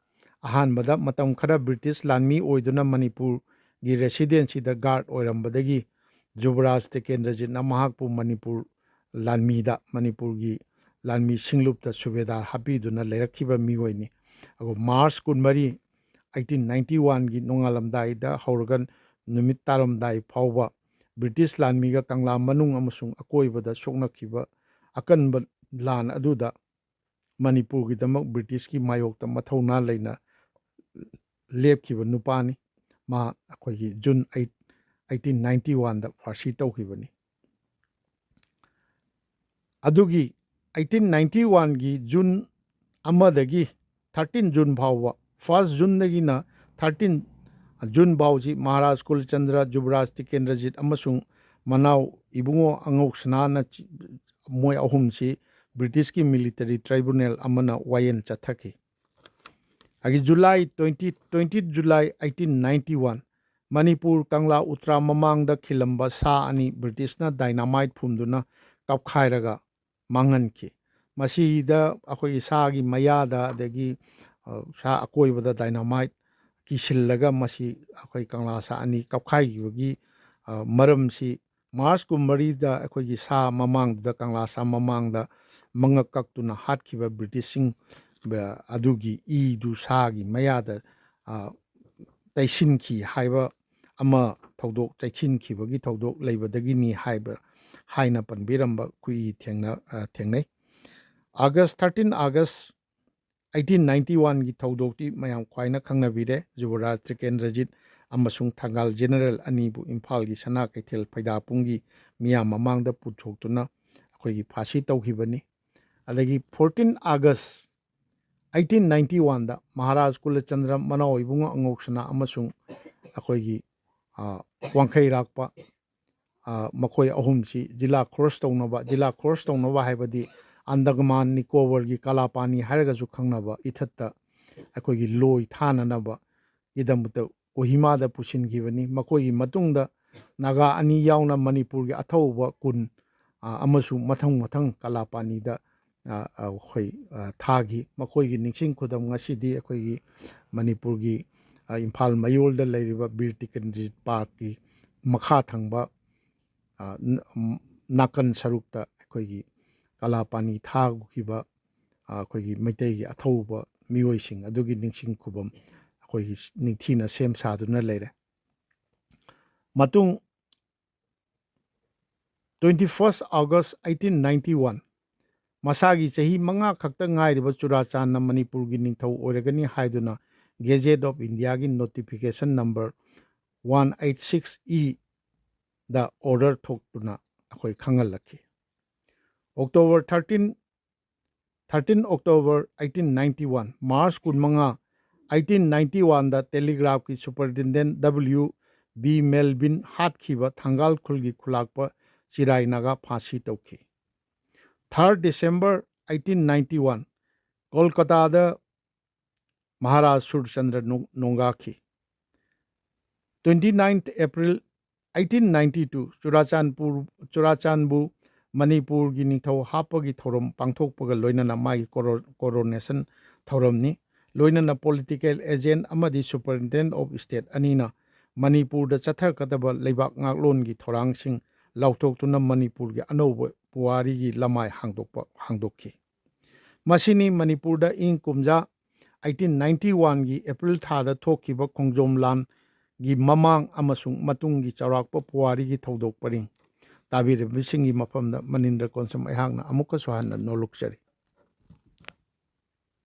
ꯑꯍꯥꯟꯕꯗ ꯃꯇꯝ ꯈꯔ ꯕ꯭ꯔꯤꯇꯤꯁ ꯂꯥꯟꯃꯤ ꯑꯣꯏꯗꯨꯅ ꯃꯅꯤꯄꯨꯔꯒꯤ ꯔꯦꯁꯤꯗꯦꯟꯁꯤꯗ ꯒꯥꯔꯗ ꯑꯣꯏꯔꯝꯕꯗꯒꯤ ꯖꯨꯕꯔꯥꯖ ꯇꯤꯀꯦꯟꯗ꯭ꯔꯖꯤꯠꯅ ꯃꯍꯥꯛꯄꯨ ꯃꯅꯤꯄꯨꯔ ꯂꯥꯟꯃꯤꯗ, ꯃꯅꯤꯄꯨꯔꯒꯤ ꯂꯥꯟꯃꯤ ꯁꯤꯡꯂꯨꯞꯇ ꯁꯨꯕꯦꯗꯥꯔ ꯍꯥꯞꯄꯤꯗꯨꯅ ꯂꯩꯔꯛꯈꯤꯕ ꯃꯤꯑꯣꯏꯅꯤ꯫ ꯑꯗꯨꯒ ꯃꯥꯔꯆ ꯀꯨꯟꯃꯔꯤ, eighteen ninety oneꯒꯤ ꯅꯣꯡꯉꯥꯜꯂꯝꯗꯥꯏꯗ ꯍꯧꯔꯒ ꯅꯨꯃꯤꯠ ꯇꯥꯔꯝꯗꯥꯏ ꯐꯥꯎꯕ ꯕ꯭ꯔꯤꯇꯤꯁ ꯂꯥꯟꯃꯤꯒ ꯀꯪꯂꯥ ꯃꯅꯨꯡ ꯑꯃꯁꯨꯡ ꯑꯀꯣꯏꯕꯗ ꯁꯣꯛꯅꯈꯤꯕ ꯑꯀꯟꯕ ꯂꯥꯟ ꯑꯗꯨꯗ ꯃꯅꯤꯄꯨꯔꯒꯤꯗꯃꯛ ꯕ꯭ꯔꯤꯇꯤꯁꯀꯤ ꯃꯥꯌꯣꯛꯇ ꯃꯊꯧꯅꯥ ꯂꯩꯅ ꯂꯦꯞꯈꯤꯕ ꯅꯨꯄꯥꯅꯤ꯫ ꯃꯥ ꯑꯩꯈꯣꯏꯒꯤ June eight, eighteen ninety oneꯗ ꯐꯥꯁꯤ ꯇꯧꯈꯤꯕꯅꯤ꯫ ꯑꯗꯨꯒꯤ eighteen ninety oneꯒꯤ June ꯑꯃꯗꯒꯤ thirteen June ꯐꯥꯎꯕ, first Juneꯗꯒꯤꯅ thirteen June ꯐꯥꯎꯁꯤ Maharaj ꯀꯨꯜꯆꯟꯗ꯭ꯔ, ꯖꯨꯕꯔꯥꯖ Tikendrajit ꯑꯃꯁꯨꯡ ꯃꯅꯥꯎ ꯏꯕꯨꯡꯉꯣ ꯑꯉꯧꯁꯅꯥꯅ ꯆꯤ-, ꯃꯣꯏ ꯑꯍꯨꯝꯁꯤ ꯕ꯭ꯔꯤꯇꯤꯁꯀꯤ military tribunal ꯑꯃꯅ ꯋꯥꯌꯦꯜ ꯆꯠꯊꯈꯤ꯫ ꯑꯗꯒꯤ July twenty, twenty July eighteen ninety one, Manipur ꯀꯪꯂꯥ ꯎꯇ꯭ꯔꯥ ꯃꯃꯥꯡꯗ ꯈꯤꯜꯂꯝꯕ ꯁꯥ ꯑꯅꯤ ꯕ꯭ꯔꯤꯇꯤꯁꯅ dynamite ꯐꯨꯝꯗꯨꯅ ꯀꯥꯞꯈꯥꯏꯔꯒ ꯃꯥꯡꯍꯟꯈꯤ꯫ ꯃꯁꯤꯗ ꯑꯩꯈꯣꯏꯒꯤ ꯁꯥꯒꯤ ꯃꯌꯥꯗ, ꯑꯗꯒꯤ, ꯑ, ꯁꯥ ꯑꯀꯣꯏꯕꯗ dynamite ꯀꯤꯁꯤꯜꯂꯒ ꯃꯁꯤ ꯑꯩꯈꯣꯏ ꯀꯪꯂꯥ ꯁꯥ ꯑꯅꯤ ꯀꯞꯈꯥꯏꯈꯤꯕꯒꯤ, ꯑ, ꯃꯔꯝꯁꯤ ꯃꯥꯔꯁ ꯀꯨꯟꯃꯔꯤꯗ ꯑꯩꯈꯣꯏꯒꯤ ꯁꯥ ꯃꯃꯥꯡꯗꯨꯗ, ꯀꯪꯂꯥ ꯁꯥ ꯃꯃꯥꯡꯗ ꯃꯉꯛ ꯀꯛꯇꯨꯅ ꯍꯥꯠꯈꯤꯕ ꯕ꯭ꯔꯤꯇꯤꯁꯁꯤꯡ, ꯑ, ꯑꯗꯨꯒꯤ ꯏꯗꯨ ꯁꯥꯒꯤ ꯃꯌꯥꯗ, ꯑ, ꯇꯩꯁꯤꯟꯈꯤ ꯍꯥꯏꯕ ꯑꯃ ꯊꯧꯗꯣꯛ, ꯆꯩꯁꯤꯟꯈꯤꯕꯒꯤ ꯊꯧꯗꯣꯛ ꯂꯩꯕꯗꯒꯤꯅꯤ ꯍꯥꯏꯕ, ꯍꯥꯏꯅ ꯄꯟꯕꯤꯔꯝꯕ ꯑꯩꯈꯣꯏ ꯊꯦꯡꯅ-, ꯑ, ꯊꯦꯡꯅꯩ꯫ ꯑꯥꯒꯁ, thirteen August eighteen ninety oneꯒꯤ ꯊꯧꯗꯣꯛꯇꯤ ꯃꯌꯥꯝ ꯈ꯭ꯋꯥꯏꯅ ꯈꯪꯅꯕꯤꯔꯦ꯫ ꯖꯨꯕꯔꯥꯖ ꯇ꯭ꯔꯤꯀꯦꯟꯗ꯭ꯔꯖꯤꯠ ꯑꯃꯁꯨꯡ ꯊꯪꯒꯥꯜ ꯖꯦꯅꯔꯦꯜ ꯑꯅꯤꯕꯨ ꯏꯝꯐꯥꯜꯒꯤ ꯁꯅꯥ ꯀꯩꯊꯦꯜ ꯐꯩꯗꯥꯄꯨꯡꯒꯤ ꯃꯤꯌꯥꯝ ꯃꯃꯥꯡꯗ ꯄꯨꯊꯣꯛꯇꯨꯅ ꯑꯩꯈꯣꯏꯒꯤ ꯐꯥꯁꯤ ꯇꯧꯈꯤꯕꯅꯤ꯫ ꯑꯗꯒꯤ fourteen August eighteen ninety oneꯗ Maharaj ꯀꯨꯂꯆꯟꯗ꯭ꯔ, ꯃꯅꯥꯎ ꯏꯕꯨꯡꯉꯣ ꯑꯉꯧꯁꯅꯥ ꯑꯃꯁꯨꯡ ꯑꯩꯈꯣꯏꯒꯤ, ꯑ, ꯋꯥꯡꯈꯩꯔꯥꯛꯄ, ꯑ, ꯃꯈꯣꯏ ꯑꯍꯨꯝꯁꯤ ꯖꯤꯂꯥ ꯈꯣꯔꯁ ꯇꯧꯅꯕ, ꯖꯤꯂꯥ ꯈꯣꯔꯁ ꯇꯧꯅꯕ ꯍꯥꯏꯕꯗꯤ ꯑꯟꯗꯃꯥꯟ ꯅꯤꯀꯣꯕꯔꯒꯤ ꯀꯂꯥꯄꯥꯅꯤ ꯍꯥꯏꯔꯒꯁꯨ ꯈꯪꯅꯕ ꯏꯊꯠꯇ ꯑꯩꯈꯣꯏꯒꯤ ꯂꯣꯏ ꯊꯥꯅꯅꯕꯒꯤꯗꯃꯛꯇ ꯀꯣꯍꯤꯃꯥꯗ ꯄꯨꯁꯤꯟꯈꯤꯕꯅꯤ꯫ ꯃꯈꯣꯏꯒꯤ ꯃꯇꯨꯡꯗ ꯅꯥꯒꯥ ꯑꯅꯤ ꯌꯥꯎꯅ ꯃꯅꯤꯄꯨꯔꯒꯤ ꯑꯊꯧꯕ ꯀꯨꯟ, ꯑ, ꯑꯃꯁꯨ ꯃꯊꯪ ꯃꯊꯪ ꯀꯂꯥꯄꯥꯅꯤꯗ, ꯑ, ꯑ, ꯑꯩꯈꯣꯏ, ꯑ, ꯊꯥꯈꯤ꯫ ꯃꯈꯣꯏꯒꯤ ꯅꯤꯡꯁꯤꯡ ꯈꯨꯗꯝ ꯉꯁꯤꯗꯤ ꯑꯩꯈꯣꯏꯒꯤ ꯃꯅꯤꯄꯨꯔꯒꯤ, ꯑ, ꯏꯝꯐꯥꯜ ꯃꯌꯣꯜꯗ ꯂꯩꯔꯤꯕ ꯕꯤꯔ ꯇꯤꯀꯦꯟꯗ꯭ꯔꯖꯤꯠ ꯄꯥꯔꯛꯀꯤ ꯃꯈꯥ ꯊꯪꯕ, ꯑ, ꯅ-, ꯎꯝ, ꯅꯥꯀꯟ ꯁꯔꯨꯛꯇ ꯑꯩꯈꯣꯏꯒꯤ ꯀꯂꯥꯄꯥꯅꯤ ꯊꯥꯈꯤꯕ, ꯑ, ꯑꯩꯈꯣꯏꯒꯤ ꯃꯩꯇꯩꯒꯤ ꯑꯊꯧꯕ ꯃꯤꯑꯣꯏꯁꯤꯡ ꯑꯗꯨꯒꯤ ꯅꯤꯡꯁꯤꯡ ꯈꯨꯕꯝ ꯑꯩꯈꯣꯏꯒꯤ ꯅꯤꯡꯊꯤꯅ ꯁꯦꯝ ꯁꯥꯗꯨꯅ ꯂꯩꯔꯦ꯫ ꯃꯇꯨꯡ twenty first August eighteen ninety one, ꯃꯁꯥꯒꯤ ꯆꯍꯤ ꯃꯉꯥ ꯈꯛꯇ ꯉꯥꯏꯔꯤꯕ ꯆꯨꯔꯥꯆꯥꯟꯅ ꯃꯅꯤꯄꯨꯔꯒꯤ ꯅꯤꯡꯊꯧ ꯑꯣꯏꯔꯒꯅꯤ ꯍꯥꯏꯗꯨꯅ Gazette of Indiaꯒꯤ notification number one eight six E the order ꯊꯣꯛꯇꯨꯅ ꯑꯩꯈꯣꯏ ꯈꯪꯍꯜꯂꯛꯈꯤ꯫ October thirteen, thirteen October eighteen ninety one, March ꯀꯨꯟꯃꯉꯥ, eighteen ninety oneꯗ telegraphꯀꯤ superintendent W B Melvin ꯍꯥꯠꯈꯤꯕ ꯊꯪꯒꯥꯜ ꯈꯨꯜꯒꯤ ꯈꯨꯂꯥꯛꯄ ꯆꯤꯔꯥꯏ ꯅꯥꯒꯥ ꯐꯥꯁꯤ ꯇꯧꯈꯤ꯫ Third December eighteen ninety one, ꯀꯣꯜꯀꯇꯥꯗ Maharaj Surchandra ꯅꯣꯡ-, ꯅꯣꯡꯒꯥꯈꯤ꯫ Twenty ninth April eighteen ninety two, Churachandpur, ꯆꯨꯔꯥꯆꯥꯟꯕꯨ ꯃꯅꯤꯄꯨꯔꯒꯤ ꯅꯤꯡꯊꯧ ꯍꯥꯞꯄꯒꯤ ꯊꯧꯔꯝ ꯄꯥꯡꯊꯣꯛꯄꯒ ꯂꯣꯏꯅꯅ ꯃꯥꯒꯤ ꯀꯣꯔꯣ-, coronation ꯊꯧꯔꯝꯅꯤ꯫ ꯂꯣꯏꯅꯅ political agent ꯑꯃꯗꯤ Superintendent of State ꯑꯅꯤꯅ ꯃꯅꯤꯄꯨꯔꯗ ꯆꯠꯊꯔꯛꯀꯗꯕ ꯂꯩꯕꯥꯛ ꯉꯥꯛꯂꯣꯟꯒꯤ ꯊꯧꯔꯥꯡꯁꯤꯡ ꯂꯥꯎꯊꯣꯛꯇꯨꯅ ꯃꯅꯤꯄꯨꯔꯒꯤ ꯑꯅꯧꯕ ꯄꯨꯋꯥꯔꯤꯒꯤ ꯂꯃꯥꯏ ꯍꯥꯡꯗꯣꯛꯄ ꯍꯥꯡꯗꯣꯛꯈꯤ꯫ ꯃꯁꯤꯅꯤ ꯃꯅꯤꯄꯨꯔꯗ ꯏꯪ ꯀꯨꯝꯖꯥ eighteen ninety oneꯒꯤ April ꯊꯥꯗ ꯊꯣꯛꯈꯤꯕ ꯈꯣꯡꯖꯣꯝ ꯂꯥꯟꯒꯤ ꯃꯃꯥꯡ ꯑꯃꯁꯨꯡ ꯃꯇꯨꯡꯒꯤ ꯆꯥꯎꯔꯥꯛꯄ ꯄꯨꯋꯥꯔꯤꯒꯤ ꯊꯧꯗꯣꯛ ꯄꯔꯤꯡ꯫ ꯇꯥꯕꯤꯔꯤꯕꯁꯤꯡꯒꯤ ꯃꯐꯝꯗ ꯃꯅꯤꯟꯗ꯭ꯔ ꯀꯣꯟꯁꯝ ꯑꯩꯍꯥꯛꯅ ꯑꯃꯨꯛꯀꯁꯨ ꯍꯟꯅ ꯅꯣꯂꯨꯛꯆꯔꯤ꯫